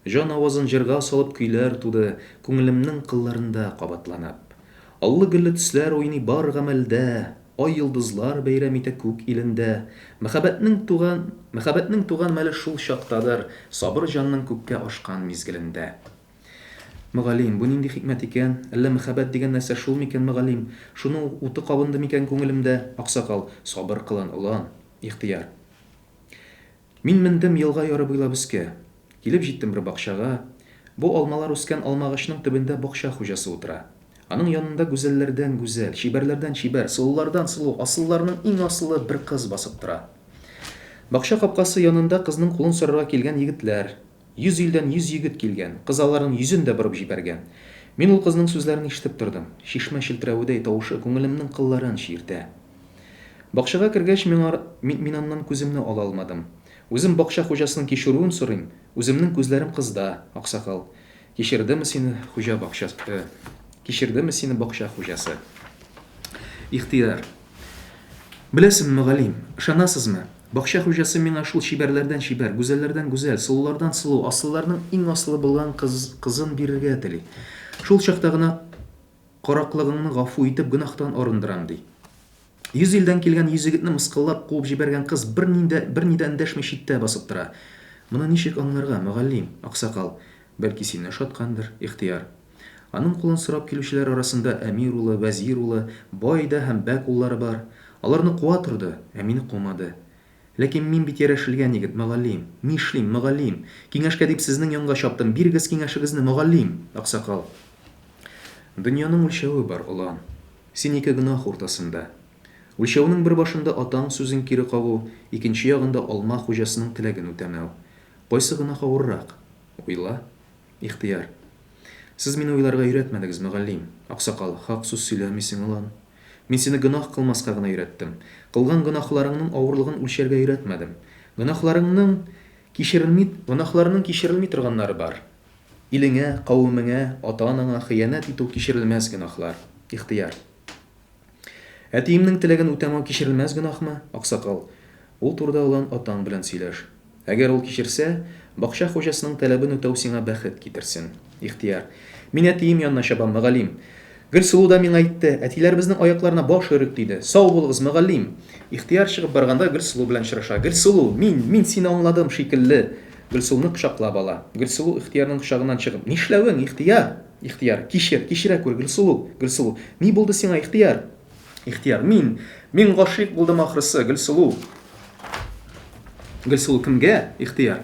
Җан авазын җырга салып көйләр туды, Күңелемнең кылларында кабатланып. Аллы-гөлле төсләр уйный бар гамәлдә, Ай-йолдызлар бәйрәм итә күк илендә. Мәхәббәтнең туган, мәхәббәтнең туган мәле шул чактадыр, Сабыр җанның күккә ашкан мизгелендә. Мөгаллим, бу нинди хикмәт икән? Әллә мәхәббәт дигән нәрсә шул микән, мөгаллим? Шуның уты кабынды микән күңелемдә? Аксакал, сабыр кылан, олан. Ихтыяр. Мин мендем елга яры буйлап өскә. Килеп җиттем бер бакчага. Бу алмалар үскән алмагачның төбендә бакча хуҗасы утыра. Аның янында гүзәлләрдән гүзәл, чибәрләрдән чибәр, сылулардан сылу, асылларның иң асылы бер кыз басып тора. Бакча капкасы янында кызның кулын сорарга килгән егетләр. 100 илдән 100 егет килгән, кыз аларның йөзен дә борып җибәргән. Мин ул кызның сүзләрен ишетеп тордым. Чишмә челтерәведәй тавышы күңелемнең кылларын чиертә. Бакчага кергәч, миңа, мин, мин аннан күземне ала алмадым. Үзем бакча хуҗасының кичерүен сорыйм, үземнең күзләрем кызда, аксакал. Кичердеме сине хуҗа бакча, э, кичердеме сине бакча хуҗасы? Ихтыяр. Беләсеңме, мөгаллим, ышанасызмы? Бакча хуҗасы миңа шул чибәрләрдән чибәр, гүзәлләрдән гүзәл, сылулардан сылу, асылларның иң асылы булган кыз, кызын бирергә тели. Шул чакта гына караклыгыңны гафу итеп, гөнаһтан арындырам, ди. 100 илдән килгән 100 егетне мыскыллап куып җибәргән кыз берни дә, берни дә эндәшми читтә басып тора. Моны ничек аңларга, мөгаллим, аксакал? Бәлки сине ошаткандыр, ихтыяр. Аның кулын сорап килүчеләр арасында әмир улы, вәзир улы, бай да һәм бәк уллары бар. Аларны куа торды, ә мине кумады. Ләкин мин бит ярәшелгән егет, мөгаллим. Нишлим, мөгаллим? Киңәшкә дип сезнең янга чаптым, бирегез киңәшегезне, мөгаллим! Аксакал. Дөньяның үлчәве бар, олан. Син ике гөнаһ уртасында. Үлчәүнең бер башында атаң сүзен кире кагу, икенче ягында алма хуҗасының теләген үтәмәү. Кайсы гөнаһ авыррак? Уйла. Ихтыяр. Сез мине уйларга өйрәтмәдегез, мөгаллим. Аксакал, хак сүз сөйләмисең, олан. Мин сине гөнаһ кылмаска гына өйрәттем. Кылган гөнаһларыңның авырлыгын үлчәргә өйрәтмәдем. Гөнаһларыңның кичерелми, гөнаһларның кичерелми торганнары бар. Илеңә, кавемеңә, ата-анаңа хыянәт итү кичерелмәс гөнаһлар. Ихтыяр. Әтиемнең теләген үтәмәү кичерелмәс гөнаһмы, аксакал? Ул турыда олан атаң белән сөйләш. Әгәр ул кичерсә, бакча хуҗасының таләбен үтәү сиңа бәхет китерсен. Ихтыяр. Мин әтием янына чабам, мөгаллим. Гөлсылу да миңа әйтте, әтиләребезнең аякларына баш өрик, диде. Сау булыгыз, мөгаллим! Ихтыяр чыгып барганда Гөлсылу белән очраша. Гөлсылу, мин, мин сине аңладым шикелле. Гөлсылуны кочаклап ала. Гөлсылу Ихтыярның кочагыннан чыгып, Нишләвең, Ихтыяр? Ихтыяр. Кичер, кичерә күр, Гөлсылу. Гөлсылу. Ни булды сиңа, Ихтыяр? Ихтыяр. Мин, мин гашыйк булдым ахрысы, Гөлсылу. Гөлсылу кемгә? Ихтыяр.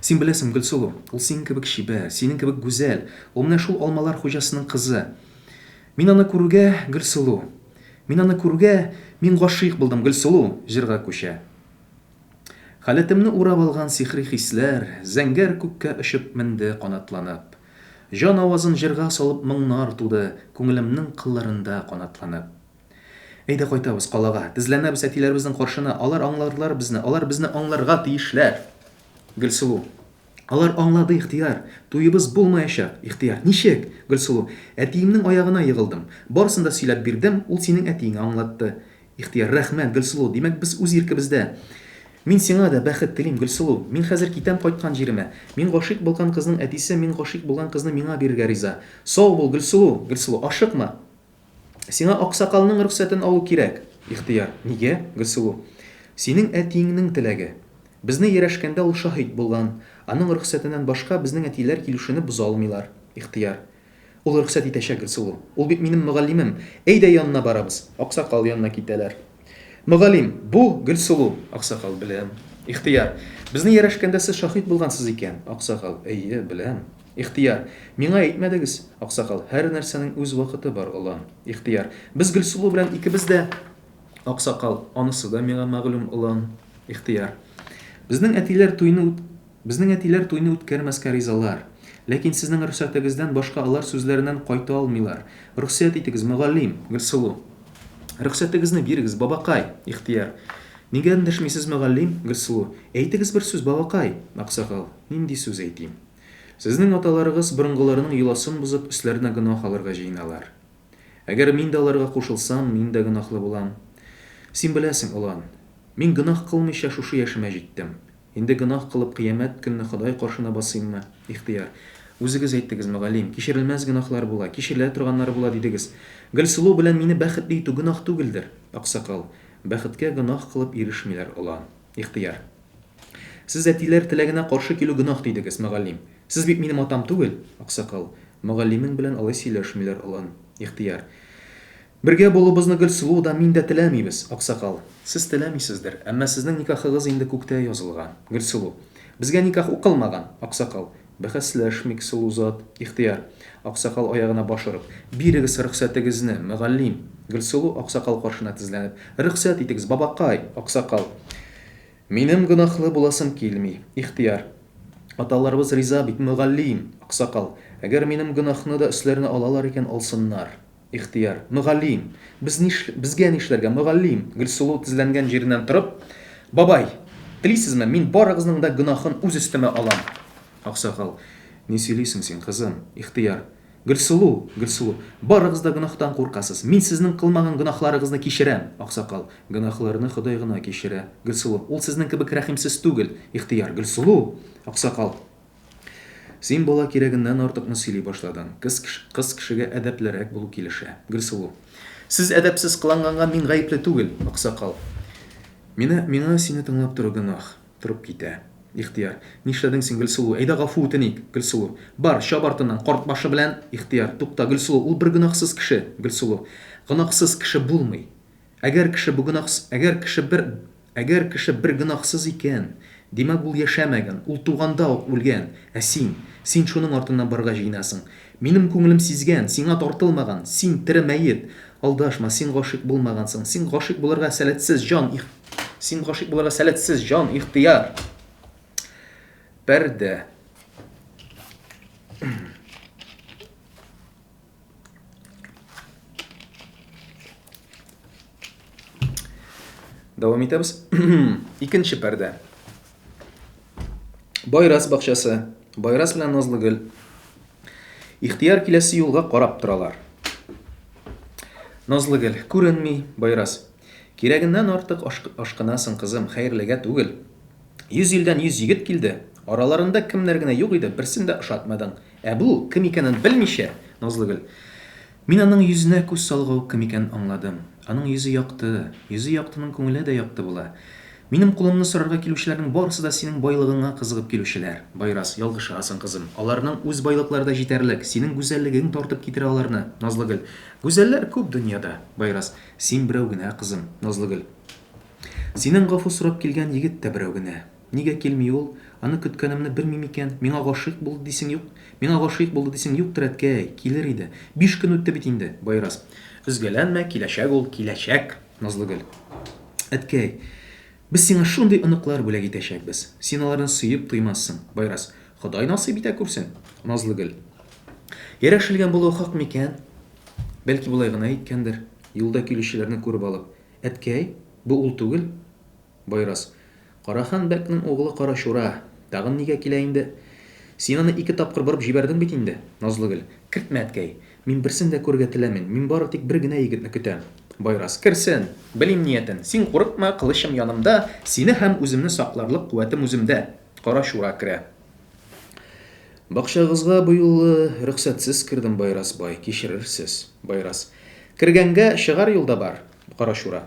Син беләсең, Гөлсылу, ул синең кебек чибәр, синең кебек гүзәл. Ул менә шул алмалар хуҗасының кызы. Мин аны күрүгә, Гөлсылу. Мин аны күрүгә, мин гашыйк булдым, Гөлсылу, җырга күчә. Халәтемне урап алган сихри хисләр Зәңгәр күккә очып менде канатланып. Җан авазын җырга салып моңнар туды Күңелемнең кылларында канатланып. Әйдә кайтабыз калага, Тезләнәбез әтиләребезнең каршына, Алар аңларлар безне, алар безне аңларга тиешләр! Гөлсылу. Алар аңлады, Ихтыяр. Туебыз булмаячак, Ихтыяр. Ничек? Гөлсылу. Әтиемнең аягына егылдым. Барысын да сөйләп бирдем, ул синең әтиеңә аңлатты. Ихтыяр. Рәхмәт, Гөлсылу. Димәк, без үз иркебездә. Мин сиңа да бәхет телим, Гөлсылу. Мин хәзер китәм кайткан җиремә. Мин гашыйк булган кызның әтисе мин гашыйк булган кызны миңа бирергә риза. Сау бул, Гөлсылу! Гөлсылу. Ашыкма! Сиңа аксакалның рөхсәтен алу кирәк. Ихтыяр. Нигә? Гөлсылу. Синең әтиеңнең теләге. Безне ярәшкәндә ул шаһит булган. Аның рөхсәтеннән башка безнең әтиләр килешүне боза алмыйлар. Ихтыяр. Ул рөхсәт итәчәк, Гөлсылу. Ул бит минем мөгаллимем. Әйдә янына барабыз. Аксакал янына китәләр. Мөгаллим, бу, Гөлсылу. Аксакал, беләм. Ихтыяр. Безне ярәшкәндә сез шаһит булгансыз икән. Аксакал, әйе, беләм. Ихтыяр. Миңа әйтмәдегез. Аксакал. Һәр нәрсәнең үз вакыты бар, олан. Ихтыяр. Без Гөлсылу белән икебез дә. Аксакал. Анысы да миңа мәгълүм, олан. Ихтыяр. Безнең әтиләр туйны Безнең әтиләр туйны үткәрмәскә ризалар. Ләкин сезнең рөхсәтегездән башка алар сүзләреннән кайта алмыйлар. Рөхсәт итегез, мөгаллим! Гөлсылу. Рөхсәтегезне бирегез, бабакай! Ихтыяр. Нигә эндәшмисез, мөгаллим? Гөлсылу. Әйтегез бер сүз, бабакай! Аксакал. Нинди сүз әйтим? Сезнең аталарыгыз борынгыларының йоласын бозып, өсләренә гөнаһ алырга җыеналар. Әгәр мин дә аларга кушылсам, мин дә гөнаһлы булам. Син беләсең, олан, мин гөнаһ кылмыйча шушы яшемә җиттем. Инде гөнаһ кылып кыямәт көнне Ходай каршына басыйммы? Ихтыяр. Үзегез әйттегез, мөгаллим, кичерелмәс гөнаһлар була, кичерелә торганнары була, дидегез. Гөлсылу белән мине бәхетле итү гөнаһ түгелдер? Аксакал. Бәхеткә гөнаһ кылып ирешмиләр, олан. Ихтыяр. Сез әтиләр теләгенә каршы килү гөнаһ дидегез, мөгаллим. Сез бит минем атам түгел, аксакал. Мөгаллимең белән алай сөйләшмиләр, олан. Ихтыяр. Бергә булуыбызны Гөлсылу да, мин дә теләмибез, аксакал. Сез теләмисездер, әмма сезнең никахыгыз инде күктә язылган. Гөлсылу. Безгә никах укылмаган, аксакал. Бәхәсләшмик, сылу зат. Ихтыяр. Аксакал аягына баш орып. Бирегез рөхсәтегезне, мөгаллим. Гөлсылу, аксакал каршына тезләнеп. Рөхсәт итегез, бабакай! Аксакал. Минем гөнаһлы буласым килми. Ихтыяр. Аталарыбыз риза бит, мөгаллим! Аксакал. Әгәр минем гөнаһны да өсләренә алалар икән, алсыннар. Ихтыяр. Мөгаллим! Без ниш, безгә нишләргә, мөгаллим? Гөлсылу тезләнгән җиреннән торып, Бабай! Телисезме, мин барыгызның да гөнаһын үз өстемә алам. Аксакал. Ни сөйлисең син, кызым? Ихтыяр. Гөлсылу! Гөлсылу. Барыгыз да гөнаһтан куркасыз. Мин сезнең кылмаган гөнаһларыгызны кичерәм. Аксакал. Гөнаһларны Ходай гына кичерә. Гөлсылу. Ул сезнең кебек рәхимсез түгел. Ихтыяр. Гөлсылу! Аксакал. Син, бала, кирәгеннән артыкны сөйли башладың. Кыз, кыз кешегә әдәплерәк булу килешә. Гөлсылу. Сез әдәпсез кыланганга мин гаепле түгел, аксакал. Мине, миңа сине тыңлап тору гөнаһ. Торып китә. Ихтыяр. Нишләдең син, Гөлсылу? Әйдә гафу үтеник. Гөлсылу. Бар, чап артыннан, карт башы белән. Ихтыяр. Тукта, Гөлсылу, ул бер гөнаһсыз кеше. Гөлсылу. Гөнаһсыз кеше булмый. Әгәр кеше бу гөнаһс, әгәр кеше бер, әгәр кеше бер гөнаһсыз икән, димәк, ул яшәмәгән, ул туганда ук үлгән. Ә син, син шуның артыннан барырга җыенасың. Минем күңелем сизгән, сиңа тартылмаган, син, тере мәет. Алдашма, син гашыйк булмагансың, син гашыйк булырга сәләтсез җан, их, син гашыйк булырга сәләтсез җан, ихтыяр. Пәрдә. Дәвам итәбез. Икенче пәрдә. Байрас бакчасы. Байрас белән Назлыгөл. Ихтияр киләсе юлга карап торалар. Назлыгөл, күренми, Байрас. Кирәгеннән артык ашкынасың, кызым, хәерлегә түгел. 100 илдән 100 егет килде. Араларында кемнәр генә юк иде, берсен дә ошатмадың. Ә бу, кем икәнен белмичә, Назлыгөл. Мин аның йөзенә күз салуга ук кем икәнен аңладым. Аның йөзе якты, йөзе яктының күңеле дә якты була. Минем кулымны сорарга килүчеләрнең барысы да синең байлыгыңа кызыгып килүчеләр. Байрас. Ялгышасың, кызым. Аларның үз байлыклары да җитәрлек. Синең гүзәллегең тартып китерә аларны. Назлыгөл. Гүзәлләр күп дөньяда. Байрас. Син берәү генә, кызым. Назлыгөл. Синнән гафу сорап килгән егет тә берәү генә. Нигә килми ул? Аны көткәнемне белми микән? Миңа гашыйк булды дисең юк? Миңа гашыйк булды дисең юктыр, әткәй. Килер иде. Биш көн үтте бит инде. Байрас. Өзгәләнмә, киләчәк ул, киләчәк! Назлыгөл. Әткәй, без сиңа шундый оныклар бүләк итәчәкбез. Син аларны сөеп туймассың. Байрас. Ходай насыйп итә күрсен. Назлыгөл. Ярәшелгән булуы хак микән? Бәлки болай гына әйткәндер. Юлда килүчеләрне күреп алып. Әткәй, бу ул түгел. Байрас. Карахан бәкнең углы Карачура. Тагын нигә килә инде? Син аны ике тапкыр борып җибәрдең бит инде, Назлыгөл. Кертмә, әткәй. Мин берсен дә күрергә теләмим. Мин бары тик бер генә егетне көтәм. Байрас. Керсен! Белим ниятен. Син курыкма, кылычым янымда, сине һәм үземне сакларлык куәтем үземдә. Карачура керә. Бакчагызга бу юлы рөхсәтсез кердем, Байрас бай, кичерерсез. Байрас. Кергәнгә чыгар юл да бар, Карачура.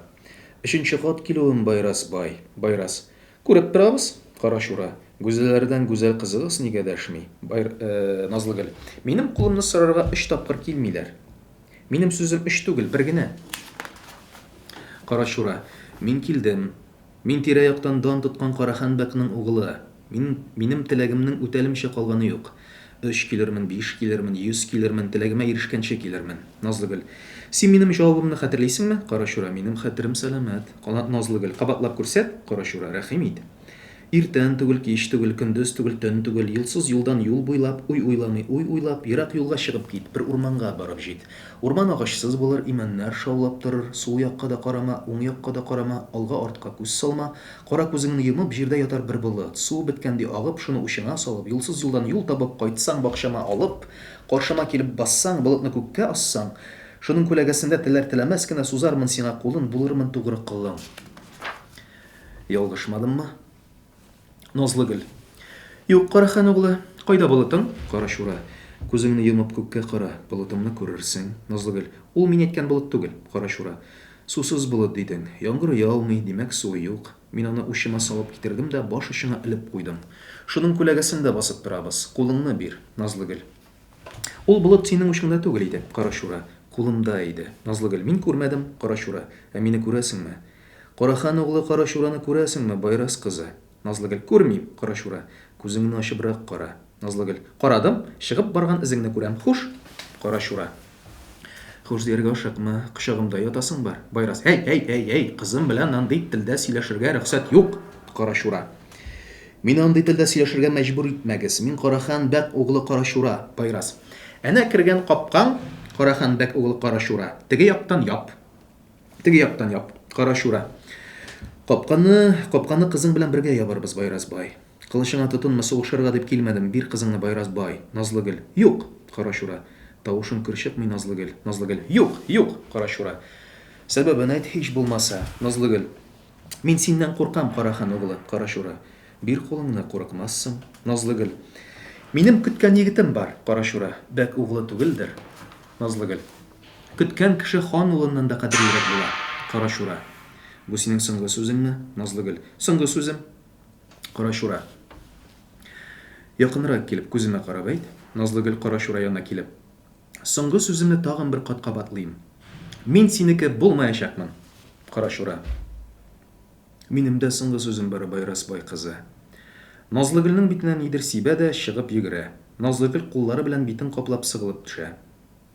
Өченче кат килүем, Байрас бай. Байрас. Күреп торабыз, Карачура. Гүзәлләрдән гүзәл кызыгыз нигә дәшми? Байр, э, Назлыгөл. Минем кулымны сорарга өч тапкыр килмиләр. Минем сүзем өч түгел, бер генә. Карачура. Мин килдем. Мин тирә-яктан дан тоткан Карахан бәкнең угылы. Мин, минем теләгемнең үтәлмичә калганы юк. Өч килермен, биш килермен, 100 килермен, теләгемә ирешкәнче килермен. Назлыгөл. Син минем җавабымны хәтерлисеңме? Карачура. Минем хәтерем сәламәт. Назлыгөл. Кабатлап күрсәт. Карачура. Рәхим ит. Иртән түгел, кич түгел, көндез түгел, төн түгел, юлсыз юлдан юл буйлап, уй уйламый уй уйлап, ерак юлга чыгып кит, бер урманга барып җит. Урман агачсыз булыр, имәннәр шаулап торыр, сул якка да карама, уң якка да карама, алга-артка күз салма, Кара күзеңне йомып, җирдә ятар бер болыт. Суы беткән ди агып, шуны учыңа салып, юлсыз юлдан юл табып, кайтсаң бакчама алып, каршыма килеп бассаң, болытны күккә ассаң, шуның күләгәсендә теләр-теләмәс кенә сузармын сиңа кулын, булырмын тугры колың. Ялгышмадыммы? Назлыгөл. Юк, Карахан углы, кайда болытың? Карачура. Күзеңне йомып күккә кара, болытымны күрерсең. Назлыгөл. Ул мин әйткән болыт түгел, Карачура. Сусыз болыт дидең. Яңгыр яумый, димәк, суы юк. Мин аны учыма салып китердем дә баш очыңа элеп куйдым. Шуның күләгәсендә басып торабыз. Кулыңны бир, Назлыгөл. Ул болыт синең учыңда түгел иде, Карачура. Кулымда иде. Назлыгөл. Мин күрмәдем, Карачура. Ә мине күрәсеңме? Карахан углы Карачураны күрәсеңме, Байрас кызы? Назлыгөл. Күрмим, Карачура. Күзеңне ачыбрак кара. Назлыгөл. Карадым, чыгып барган эзеңне күрәм. Хуш, Карачура. Хуш дияргә ашыкма, кочагымда ятасың бар. Байрас. Әй, әй, әй, әй, кызым белән андый телдә сөйләшергә рөхсәт юк, Карачура. Мине андый телдә сөйләшергә мәҗбүр итмәгез. Мин Карахан бәк углы Карачура. Байрас. Әнә кергән капкаң, Карахан бәк углы Карачура. Теге яктан яп. Теге яктан яп. Карачура. Капканы, капканы кызың белән бергә ябарбыз, Байрас бай. Кылычыңа тотынма, сугышырга дип килмәдем, бир кызыңны, Байрас бай. Назлыгөл. Юк! Карачура. Тавышың көр чыкмый, Назлыгөл. Назлыгөл. Юк! Юк! Карачура. Сәбәбен әйт, һич булмаса. Назлыгөл. Мин синнән куркам, Карахан углы. Карачура. Бир кулыңны, курыкмассың. Назлыгөл. Минем көткән егетем бар, Карачура. Бәк углы түгелдер. Назлыгөл. Көткән кеше хан улыннан да кадерлерәк була. Карачура. Бу синең соңгы сүзеңме? Назлыгөл. Соңгы сүзем. Карачура. Якынрак килеп, күземә карап әйт. Назлыгөл Карачура янына килеп. Соңгы сүземне тагын бер кат кабатлыйм. Мин синеке булмаячакмын. Карачура. Минем дә соңгы сүзем бар, Байрас бай кызы. Назлыгөлнең битенә нидер сибә дә, чыгып йөгерә. Назлыгөл куллары белән битен каплап сыгылып төшә.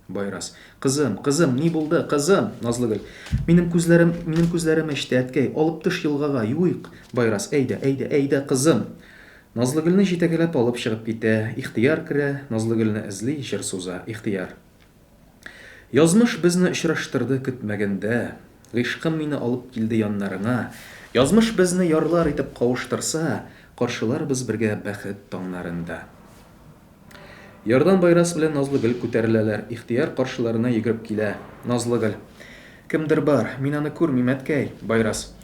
Байрас. Кызым, кызым, ни булды, кызым? Назлыгөл. Минем күзләрем, минем күзләрем эчте, әткәй, алып төш елгага, юыйк. Байрас. Әйдә, әйдә, әйдә, кызым. Назлыгөлне җитәкәләп алып чыгып китә. Ихтыяр керә, Назлыгөлне эзли, җыр суза. Ихтыяр. Язмыш безне очраштырды көтмәгәндә. Гыйшкым мине алып килде яннарыңа. Язмыш безне ярлар итеп кавыштырса, каршыларбыз бергә бәхет таңнарында. Ярдан Байрас белән Назлыгөл күтәреләләр. Ихтыяр каршыларына йөгереп килә. Назлыгөл. Кемдер бар, мин аны күрмим, әткәй. Байрас.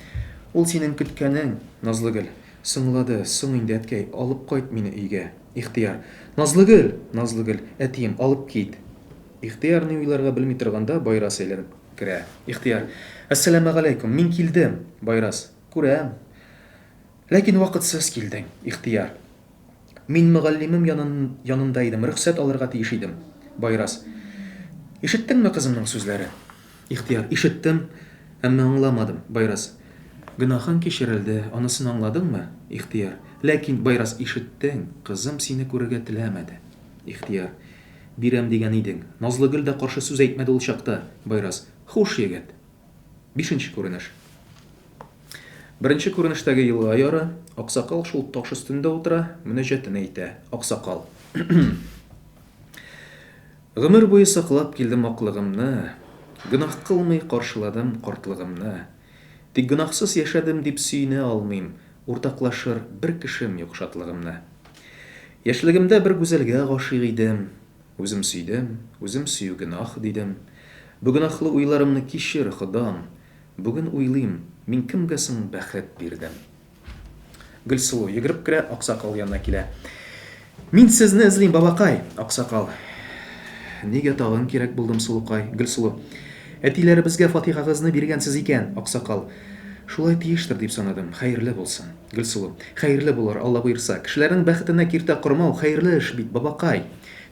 Ул синең көткәнең, Назлыгөл. Соңлады, соң инде, әткәй, алып кайт мине өйгә. Ихтыяр. Назлыгөл! Назлыгөл. Әтием, алып кит. Ихтыяр ни уйларга белми торганда, Байрас әйләнеп керә. Ихтыяр. Әссәламегаләйкүм, мин килдем. Байрас. Күрәм. Ләкин вакытсыз килдең, Ихтыяр. Мин мөгаллимем янында идем, рөхсәт алырга тиеш идем. Байрас. Ишеттеңме кызымның сүзләрен? Ихтыяр. Ишеттем, әмма аңламадым. Байрас. Гөнаһың кичерелде, анысын аңладыңмы? Ихтыяр. Ләкин, Байрас, ишеттең, кызым сине күрергә теләмәде. Ихтыяр. Бирәм дигән идең. Назлыгөл дә каршы сүз әйтмәде ул чакта. Байрас. Хуш, егет. Бишенче күренеш. Беренче күренештәге елга яры, аксакал шул таш өстендә утыра, мөнәҗәтен әйтә. Аксакал. Гомер буе саклап килдем аклыгымны, Гөнаһ кылмый каршыладым картлыгымны. Тик гөнаһсыз яшәдем дип сөенә алмыйм, Уртаклашыр бер кешем юк шатлыгымны. Яшьлегемдә бер гүзәлгә гашыйк идем, Үзем сөйдем, үзем сөю гөнаһ, дидем. Бу гөнаһлы уйларымны кичер, Ходам! Бүген уйлыйм, мин кемгә соң бәхет бирдем? Гөлсылу, йөгереп керә, аксакал янына килә. Мин сезне эзлим, бабакай! Аксакал. Нигә тагын кирәк булдым, сылукай? Гөлсылу. Әтиләребезгә фатихагызны биргәнсез икән, аксакал. Шулай тиештер дип санадым. Хәерле булсын. Гөлсылу. Хәерле булыр, Алла боерса. Кешеләрнең бәхетенә киртә кормау, хәерле эш бит, бабакай.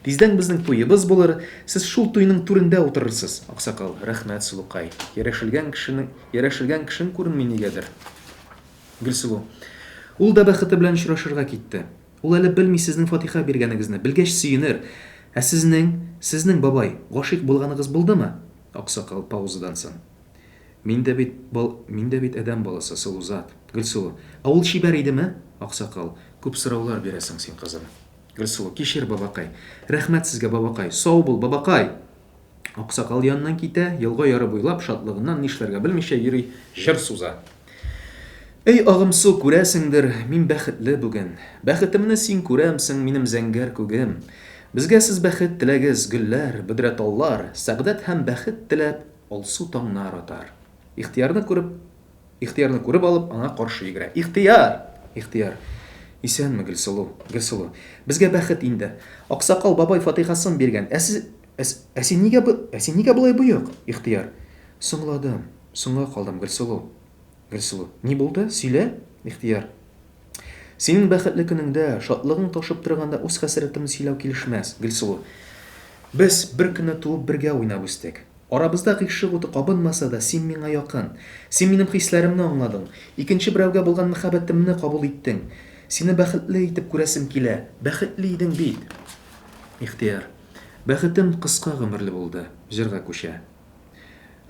Тиздән безнең туебыз булыр, сез шул туйның түрендә утырырсыз. Аксакал. Рәхмәт, сылукай. Ярәшелгән кешенең, ярәшелгән кешең күренми нигәдер. Гөлсылу. Ул да бәхете белән очрашырга китте. Ул әле белми сезнең фатиха биргәнегезне, белгәч сөенер. Ә сезнең, сезнең, бабай, гашыйк булганыгыз булдымы? Аксакал, паузадан соң. Мин дә бит бал, мин дә бит адәм баласы, сылу зат. Гөлсылу. Ә ул чибәр идеме? Аксакал. Күп сораулар бирәсең син, кызым. Гөлсылу. Кичер, бабакай. Рәхмәт сезгә, бабакай. Сау бул, бабакай! Аксакал яныннан китә, елга яры буйлап, шатлыгыннан нишләргә белмичә йөри, җыр суза. Эй, агымсу, күрәсеңдер, мин бәхетле бүген. Бәхетемне син күрәмсең, минем зәңгәр күгем. Безгә сез бәхет теләгез, гөлләр, бөдрә таллар, Сәгъдәт һәм бәхет теләп, алсу таңнар атар. Ихтыярны күреп, Ихтыярны күреп алып, аңа каршы йөгерә. Ихтыяр! Ихтыяр. Исәнме, Гөлсылу? Гөлсылу. Безгә бәхет инде. Аксакал бабай фатыйхасын биргән. Ә сез, ә, ә син нигә, ә син нигә болай боек? Ихтыяр. Соңладым. Соңга калдым, Гөлсылу. Гөлсылу. Ни булды? Сөйлә. Ихтыяр. Синең бәхетле көнеңдә, шатлыгың ташып торганда үз хәсрәтемне сөйләү килешмәс, Гөлсылу. Без бер көнне туып бергә уйнап үстек. Арабызда гыйшык уты кабынмаса да, син миңа якын. Син минем хисләремне аңладың. Икенче берәүгә булган мәхәббәтемне кабул иттең. Сине бәхетле итеп күрәсем килә. Бәхетле идең бит. Ихтыяр. Бәхетем кыска гомерле булды. Җырга күчә.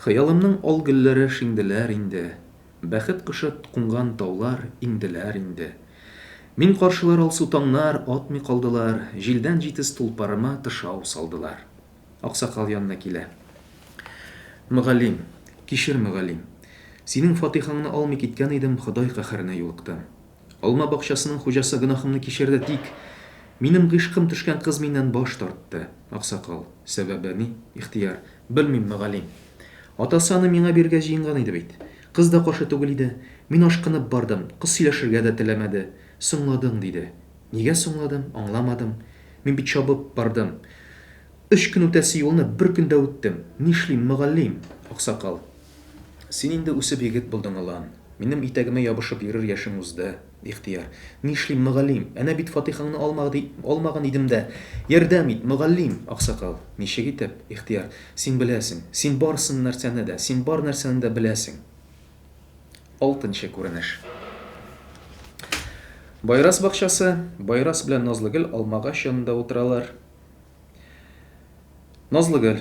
Хыялымның ал гөлләре шиңделәр инде. Бәхет кошы кунган таулар иңделәр инде. Мин каршылар алсу таңнар атмый калдылар, Җилдән җитез тулпарыма тышау салдылар. Аксакал янына килә. Мөгаллим, кичер, мөгаллим. Синең фатыйхаңны алмый киткән идем, Ходай каһәренә юлыктым. Алма бакчасының хуҗасы гөнаһымны кичерде, тик минем гыйшкым төшкән кыз миннән баш тартты. Аксакал. Сәбәбе ни? Ихтыяр. Белмим, мөгаллим. Атасы аны миңа бирергә җыенган иде бит. Кыз да каршы түгел иде. Мин ашкынып бардым, кыз сөйләшергә дә теләмәде. Соңладың, диде. Нигә соңладым, аңламадым. Мин бит чабып бардым. Өч көн үтәсе юлны бер көндә үттем. Нишлим, мөгаллим? Аксакал. Син инде үсеп егет булдың, олан. Минем итәгемә ябышып йөрер яшең узды. Ихтыяр. Нишлим, мөгаллим? Әнә бит фатыйхаңны алмаган идем дә. Ярдәм ит, мөгаллим! Аксакал. Ничек итеп? Ихтыяр. Син беләсең. Син барысын нәрсәне дә, син бар нәрсәне дә беләсең. Алтынчы күренеш. Байрас бакчасы. Байрас белән Назлыгөл алмагач янында утыралар. Назлыгөл.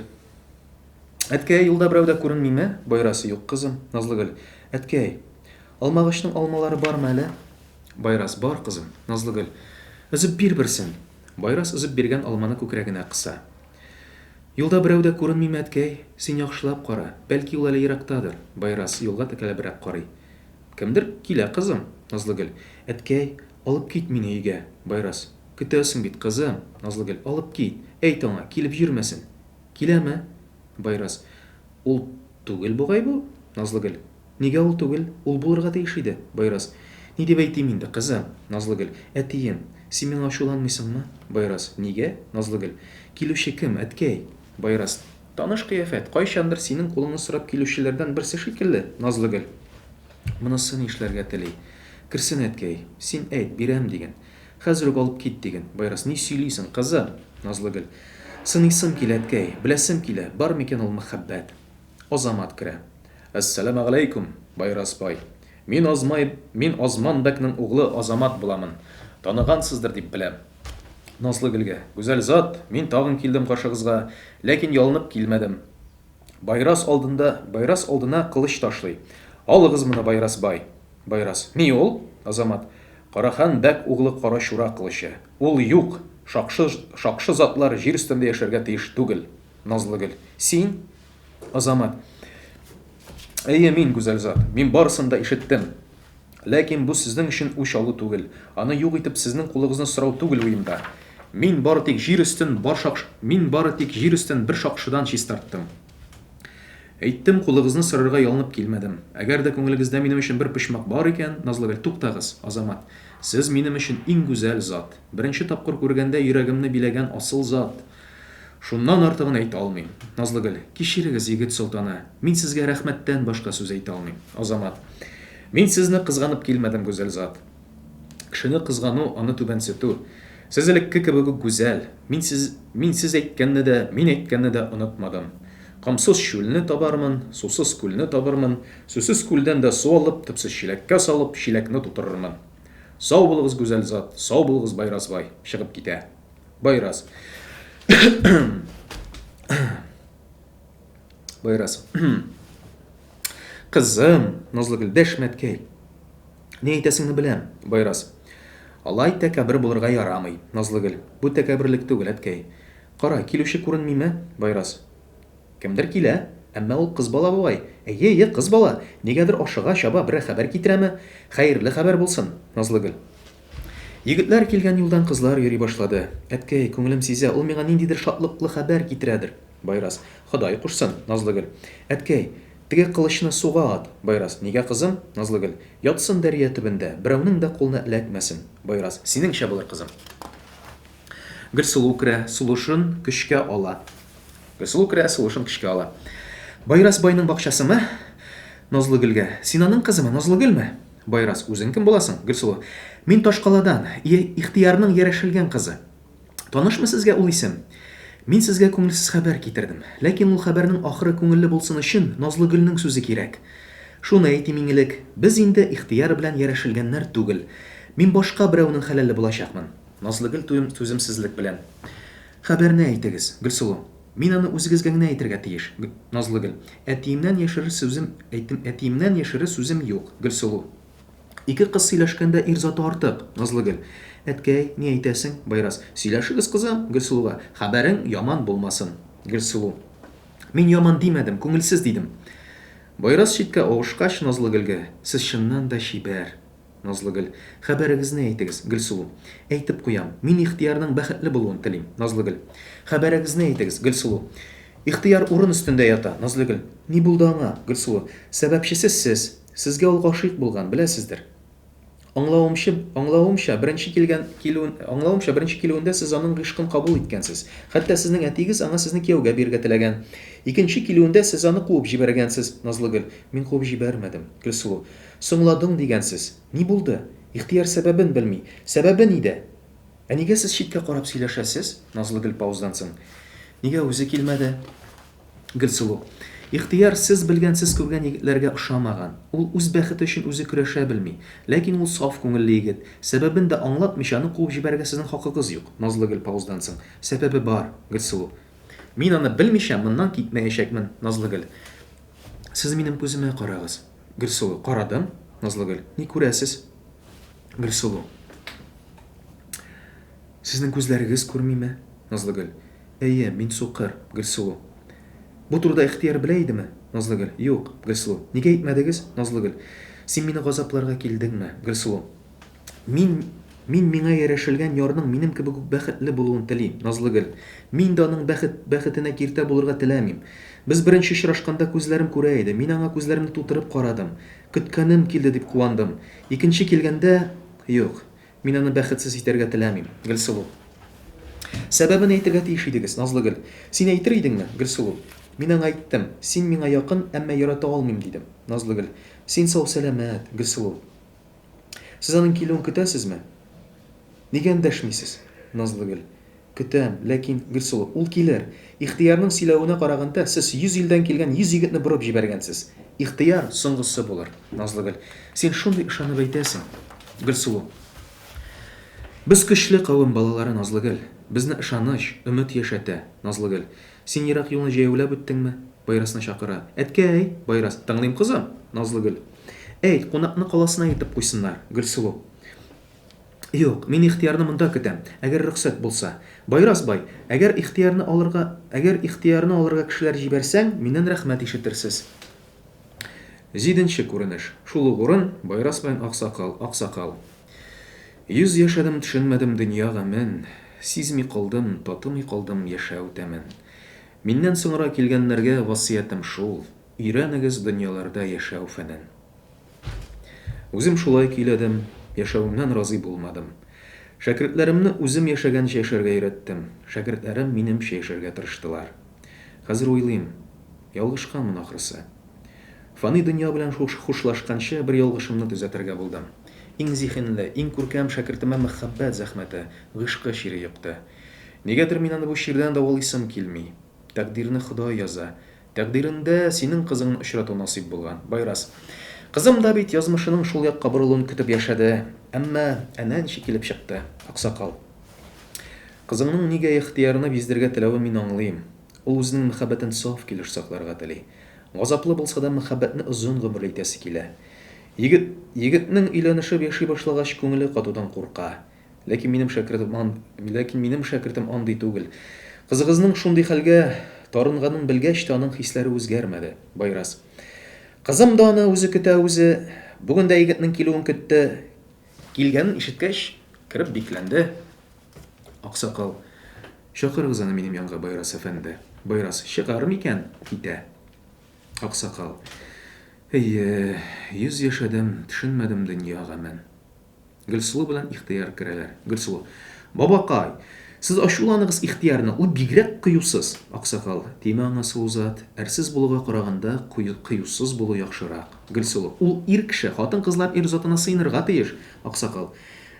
Әткәй, юлда берәү дә күренмиме? Байрас, юк, кызым. Назлыгөл. Әткәй, алмагачның алмалары бармы әле? Байрас, бар, кызым. Назлыгөл. Өзеп бир берсен. Байрас өзеп биргән алманы күкрәгенә кыса. Юлда берәү дә күренмиме, әткәй? Син яхшылап кара, бәлки ул әле ерактадыр. Байрас, юлга текәлебрәк карый. Кемдер килә, кызым. Назлыгөл. Әткәй, алып кит мине өйгә. Байрас. Көтәсең бит, кызым. Назлыгөл. Алып кит. Әйт аңа, килеп йөрмәсен. Киләме? Байрас. Ул түгел бугай бу? Назлыгөл. Нигә ул түгел? Ул булырга тиеш иде. Байрас. Ни дип әйтим инде, кызым? Назлыгөл. Әтием, син миңа ачуланмыйсыңмы? Байрас. Нигә? Назлыгөл. Килүче кем, әткәй? Байрас. Таныш кыяфәт, кайчандыр синең кулыңны сорап килүчеләрдән берсе шикелле. Назлыгөл. Монысы нишләргә тели? Керсен, әткәй. Син әйт, бирәм диген. Хәзер үк алып кит диген. Байрас. Ни сөйлисең, кызым? Назлыгөл. Сыныйсым килә, әткәй. Беләсем килә, бар микән ул мәхәббәт? Азамат керә. Әссәламегаләйкүм, Байрас бай. Мин Азмай, мин Азман бәкнең углы Азамат буламын. Таныгансыздыр дип беләм. Назлыгөлгә. Гүзәл зат, мин тагын килдем каршыгызга. Ләкин ялынып килмәдем. Байрас алдында, Байрас алдына кылыч ташлый. Алыгыз моны, Байрас бай. Байрас. Ни ул? Азамат. Карахан бәк углы Карачура кылычы. Ул юк! Шакшы, шакшы затлар җир өстендә яшәргә тиеш түгел. Назлыгөл. Син? Азамат. Әйе, мин, гүзәл зат. Мин барысын да ишеттем. Ләкин бу сезнең өчен үч алу түгел. Аны юк итеп сезнең кулыгызны сорау түгел уемда. Мин бары тик җир өстен бар шакш мин бары тик җир өстен бер шакшыдан чистарттым. Әйттем, кулыгызны сорарга ялынып килмәдем. Әгәр дә күңелегездә минем өчен бер почмак бар икән, Назлыгөл, туктагыз, Азамат. Сез минем өчен иң гүзәл зат. Беренче тапкыр күргәндә йөрәгемне биләгән асыл зат. Шуннан артыгын әйтә алмыйм. Назлыгөл. Кичерегез, егет солтаны. Мин сезгә рәхмәттән башка сүз әйтә алмыйм. Азамат. Мин сезне кызганып килмәдем, гүзәл зат. Кешене кызгану, аны түбәнсетү. Сез элекке кебек үк гүзәл. Мин сез, мин сез әйткәнне дә, мин әйткәнне дә онытмадым. Комсыз чүлне табармын, сусыз күлне табырмын, сүсез күлдән дә су алып, төпсез чиләккә салып, чиләкне тутырырмын. Сау булыгыз, гүзәл зат, сау булыгыз, Байрас бай. Чыгып китә. Байрас. Байрас. Кызым, Назлыгөл, дәшмә, әткәй. Ни әйтәсеңне беләм, Байрас. Алай тәкәббер булырга ярамый, Назлыгөл. Бу тәкәбберлек түгел, әткәй. Кара, килүче күренмиме, Байрас? Кемдер килә. Әмма ул кыз бала бугай. Әйе, әйе, кыз бала. Нигәдер ашыга, чаба, берәр хәбәр китерәме? Хәерле хәбәр булсын, Назлыгөл. Егетләр килгән юлдан кызлар йөри башлады. Әткәй, күңелем сизә, ул миңа ниндидер шатлыклы хәбәр китерәдер. Байрас. Ходай кушсын, Назлыгөл. Әткәй, теге кылычны суга ат. Байрас. Нигә, кызым? Назлыгөл. Ятсын дәрья төбендә, берәүнең дә кулына эләкмәсен. Байрас. Синеңчә булыр, кызым. Гөлсылу керә, сулышын көчкә ала. Гөлсылу керә, сулышын көчкә ала. Байрас байның бакчасымы? Назлыгөлгә. Син аның кызымы, Назлыгөлме? Байрас, үзең кем буласың? Гөлсылу. Мин Ташкаладан, Ихтыярның ярәшелгән кызы. Танышмы сезгә ул исем? Мин сезгә күңелсез хәбәр китердем. Ләкин ул хәбәрнең ахыры күңелле булсын өчен Назлыгөлнең сүзе кирәк. Шуны әйтим иң элек, без инде Ихтыяр белән ярәшелгәннәр түгел. Мин башка берәүнең хәләле булачакмын. Назлыгөл түземсезлек белән. Хәбәрне әйтегез, Гөлсылу. Мин аны үзегезгә генә әйтергә тиеш, Назлыгөл. Әтиемнән яшерер сүзем, әйтем, әтиемнән яшерер сүзем юк, Гөлсылу. Ике кыз сөйләшкәндә ир заты артык, Назлыгөл. Әткәй, ни әйтәсең? Байрас. Сөйләшегез, кызым, Гөлсылуга. Хәбәрең яман булмасын, Гөлсылу. Мин яман димәдем, күңелсез дидем. Байрас читкә авышкач, Назлыгөлгә, Сез чыннан да чибәр. Назлыгөл. Хәбәрегезне әйтегез, Гөлсылу. Әйтеп куям, мин Ихтыярның бәхетле булуын телим. Назлыгөл. Хәбәрегезне әйтегез, Гөлсылу. Ихтыяр урын өстендә ята. Назлыгөл. Ни булды аңа? Гөлсылу. Сәбәпчесе сез. Сезгә ул гашыйк булган, беләсездер. Аңлавымчы, аңлавымча, беренче килгән, килүен, аңлавымча, беренче килүендә сез аның гыйшкын кабул иткәнсез. Хәтта сезнең әтиегез аңа сезне кияүгә бирергә теләгән. Икенче килүендә сез аны куып җибәргәнсез, Назлыгөл. Мин куып җибәрмәдем, Гөлсылу. Соңладың дигәнсез. Ни булды? Ихтыяр сәбәбен белми. Сәбәбе нидә? Ә нигә сез читкә карап сөйләшәсез? Назлыгөл паузадан соң. Нигә үзе килмәде? Гөлсылу. Ихтыяр сез белгән, сез күргән егетләргә ошамаган. Ул үз бәхете өчен үзе көрәшә белми. Ләкин ул саф күңелле егет. Сәбәбен дә аңлатмыйча аны куып җибәрергә сезнең хакыгыз юк. Назлыгөл паузадан соң. Сәбәбе бар, Гөлсылу. Мин аны белмичә моннан китмәячәкмен, Назлыгөл. Сез минем күземә карагыз. Гөлсылу. Карадым. Назлыгөл. Ни күрәсез? Гөлсылу. Сезнең күзләрегез күрмиме? Назлыгөл. Әйе, мин сукыр. Гөлсылу. Бу турыда Ихтыяр белә идеме? Назлыгөл. Юк. Гөлсылу. Нигә әйтмәдегез? Назлыгөл. Син мине газапларга килдеңме? Гөлсылу. Мин, мин миңа ярәшелгән ярның минем кебек үк бәхетле булуын телим, Назлыгөл. Мин дә аның бәхет, бәхетенә киртә булырга теләмим. Без беренче очрашканда күзләрем күрә иде, мин аңа күзләремне тутырып карадым. Көткәнем килде дип куандым. Икенче килгәндә, юк, мин аны бәхетсез итәргә теләмим, Гөлсылу. Сәбәбен әйтергә тиеш идегез, Назлыгөл. Син әйтер идеңме, Гөлсылу? Мин аңа әйттем, син миңа якын, әмма ярата алмыйм, дидем, Назлыгөл. Син сау-сәламәт, Гөлсылу. Сез аның килүен көтәсезме? Нигә эндәшмисез? Назлыгөл. Көтәм, ләкин, Гөлсылу, ул килер. Ихтыярның сөйләвенә караганда, сез 100 илдән килгән 100 егетне борып җибәргәнсез. Ихтыяр соңгысы булыр. Назлыгөл. Син шундый ышанып әйтәсең. Гөлсылу. Без көчле кавем балалары, Назлыгөл. Безне ышаныч, өмет яшәтә. Назлыгөл. Син ерак юлны җәяүләп үттеңме? Байрасны чакыра. Әткәй! Байрас. Тыңлыйм, кызым. Назлыгөл. Әйт, кунакны каласына илтеп куйсыннар. Гөлсылу. Юк, мин Ихтыярны монда көтәм, әгәр рөхсәт булса. Байрас бай, әгәр Ихтыярны алырга, әгәр Ихтыярны алырга кешеләр җибәрсәң, миннән рәхмәт ишетерсез. Җиденче күренеш. Шул ук урын, Байрас белән Аксакал. Аксакал. Йөз яшәдем, төшенмәдем дөнья гамен, Сизми калдым, татымый калдым яшәү тәмен. Миннән соңра килгәннәргә васыятем шул, Өйрәнегез дөньяларда яшәү фәнен. Үзем шулай көйләдем, яшәвемнән разый булмадым. Шәкертләремне үзем яшәгәнчә яшәргә өйрәттем, шәкертләрем минемчә яшәргә тырыштылар. Хәзер уйлыйм, ялгышканмын ахрысы. Фани дөнья белән хушлашканчы бер ялгышымны төзәтергә булдым. Иң зиһенле, иң күркәм шәкертемә мәхәббәт зәхмәте, гыйшкы чире йокты. Нигәдер мин аны бу чирдән дәвалыйсым килми. Тәкъдирне Ходай яза. Тәкъдирендә синең кызыңны очрату насыйп булган, Байрас. Кызым да бит язмышының шул якка борылуын көтеп яшәде. Әмма әнә ничек килеп чыкты, аксакал. Кызыңның нигә ихтыярны биздерергә теләвен мин аңлыйм. Ул үзенең мәхәббәтен саф килеш сакларга тели. Газаплы булса да мәхәббәтне озын гомерле итәсе килә. Егет, егетнең өйләнешеп яши башлагач күңеле катудан курка. Ләкин минем шәкертем ан, ләкин минем шәкертем андый түгел. Кызыгызның шундый хәлгә тарынганын белгәч тә аның хисләре үзгәрмәде, Байрас. Кызым да аны үзе көтә үзе. Бүген дә егетнең килүен көтте. Килгәнен ишеткәч, кереп бикләнде. Аксакал. Чакырыгыз аны минем янга, Байрас әфәнде. Байрас. Чыгар микән? Китә. Аксакал. Әйе, 100 яшәдем, төшенмәдем дөнья гамен. Гөлсылу белән Ихтыяр керәләр. Гөлсылу. Бабакай, сез ачуланыгыз Ихтыярны, ул бигрәк кыюсыз. Аксакал. Тимә аңа, сылу зат. Әрсез булуга караганда, кыюсыз булу яхшырак. Гөлсылу. Ул ир кеше, хатын-кызлар ир затына сыенырга тиеш. Аксакал.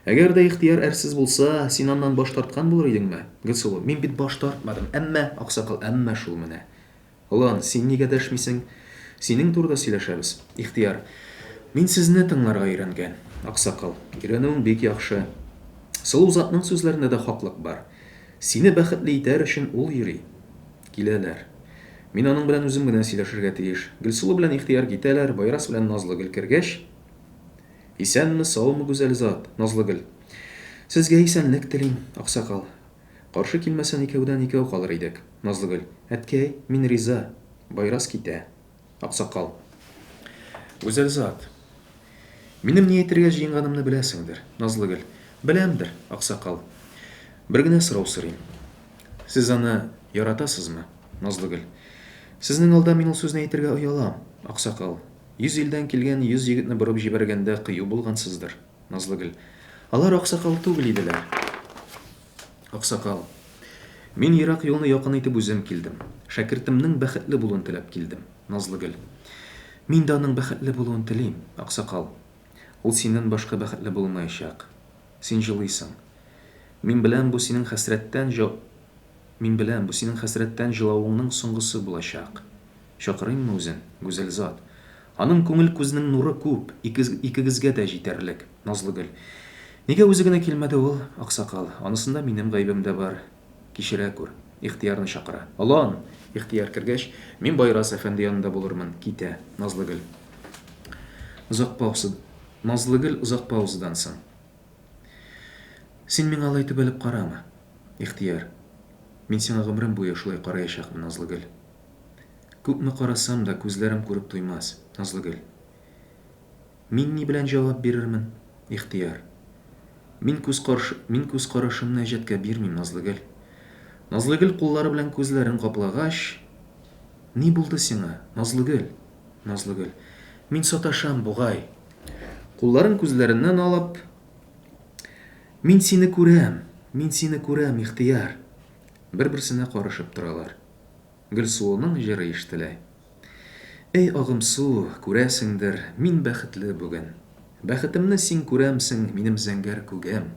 Әгәр дә Ихтыяр әрсез булса, син аннан баш тарткан булыр идеңме? Гөлсылу. Мин бит баш тартмадым, әмма. Аксакал. Әмма шул менә. Олан, син нигә дәшмисең? Синең турыда сөйләшәбез. Ихтыяр. Мин сезне тыңларга өйрәнгән. Аксакал. Өйрәнүең бик яхшы. Сылу затның сүзләрендә дә хаклык бар. Сине бәхетле итәр өчен ул йөри. Киләләр. Мин аның белән үзем генә сөйләшергә тиеш. Гөлсылу белән Ихтыяр китәләр, Байрас белән Назлыгөл кергәч. Исәнме, саумы, гүзәл зат, Назлыгөл. Сезгә исәнлек телим, аксакал. Каршы килмәсән, икәүдән-икәү калыр идек. Назлыгөл. Әткәй, мин риза. Байрас китә. Аксакал. Гүзәл зат. Минем ни әйтергә җыенганымны беләсеңдер. Назлыгөл. Беләмдер, аксакал. Бер генә сорау сорыйм. Сез аны яратасызмы? Назлыгөл. Сезнең алда мин ул сүзне әйтергә оялам, аксакал. 100 илдән килгән 100 егетне борып җибәргәндә кыю булгансыздыр. Назлыгөл. Алар аксакал түгел иделәр. Аксакал. Мин ерак юлны якын итеп үзем килдем. Шәкертемнең бәхетле булуын теләп килдем. Назлыгөл. Мин дә аның бәхетле булуын телим, аксакал. Ул синнән башка бәхетле булмаячак. Син җылыйсың. Мин беләм, бу синең хәсрәттән җо Мин беләм, бу синең хәсрәттән җылавыңның соңгысы булачак. Чакырыйммы үзен, гүзәл зат? Аның күңел күзенең нуры күп, икегезгә дә җитәрлек, Назлыгөл. Нигә үзе генә килмәде ул, аксакал? Анысында минем гаебем дә бар. Кичерә күр. Ихтыярны чакыра. Олан! Ихтыяр кергәч, мин Байрас әфәнде янында булырмын. Китә. Назлыгөл. Озак пауза. Назлыгөл озак паузадан соң. Син миңа алай төбәлеп карама. Ихтыяр. Мин сиңа гомерем буе шулай караячакмын, Назлыгөл. Күпме карасам да, күзләрем күреп туймас, Назлыгөл. Мин ни белән җавап бирермен? Ихтыяр. Мин күз каршы, мин күз карашымны әҗәткә бирмим, Назлыгөл. Назлыгөл куллары белән күзләрен каплагач, Ни булды сиңа, Назлыгөл? Назлыгөл. Мин саташам бугай. Кулларын күзләреннән алып, Мин сине күрәм, мин сине күрәм, Ихтыяр. Бер-берсенә карышып торалар. Гөлсылуның җыры ишетелә. Әй, агымсу, күрәсеңдер, мин бәхетле бүген. Бәхетемне син күрәмсең, минем зәңгәр күгем.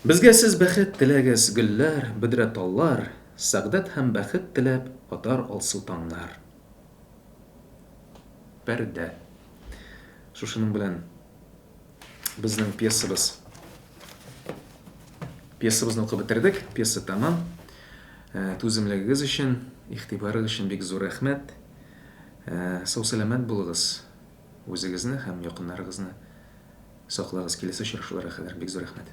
Безгә сез бәхет теләгез, гөлләр, бөдрә таллар, Сәгъдәт һәм бәхет теләп атар алсу таңнар. Пәрдә. Шушының белән безнең пьесабыз пьесабызны укып бетердек. Пьеса тәмам. Э, түземлегегез өчен, игътибарыгыз өчен бик зур рәхмәт. Э, сау-сәламәт булыгыз. Үзегезне һәм якыннарыгызны саклагыз. Киләсе очрашуларга кадәр бик зур рәхмәт.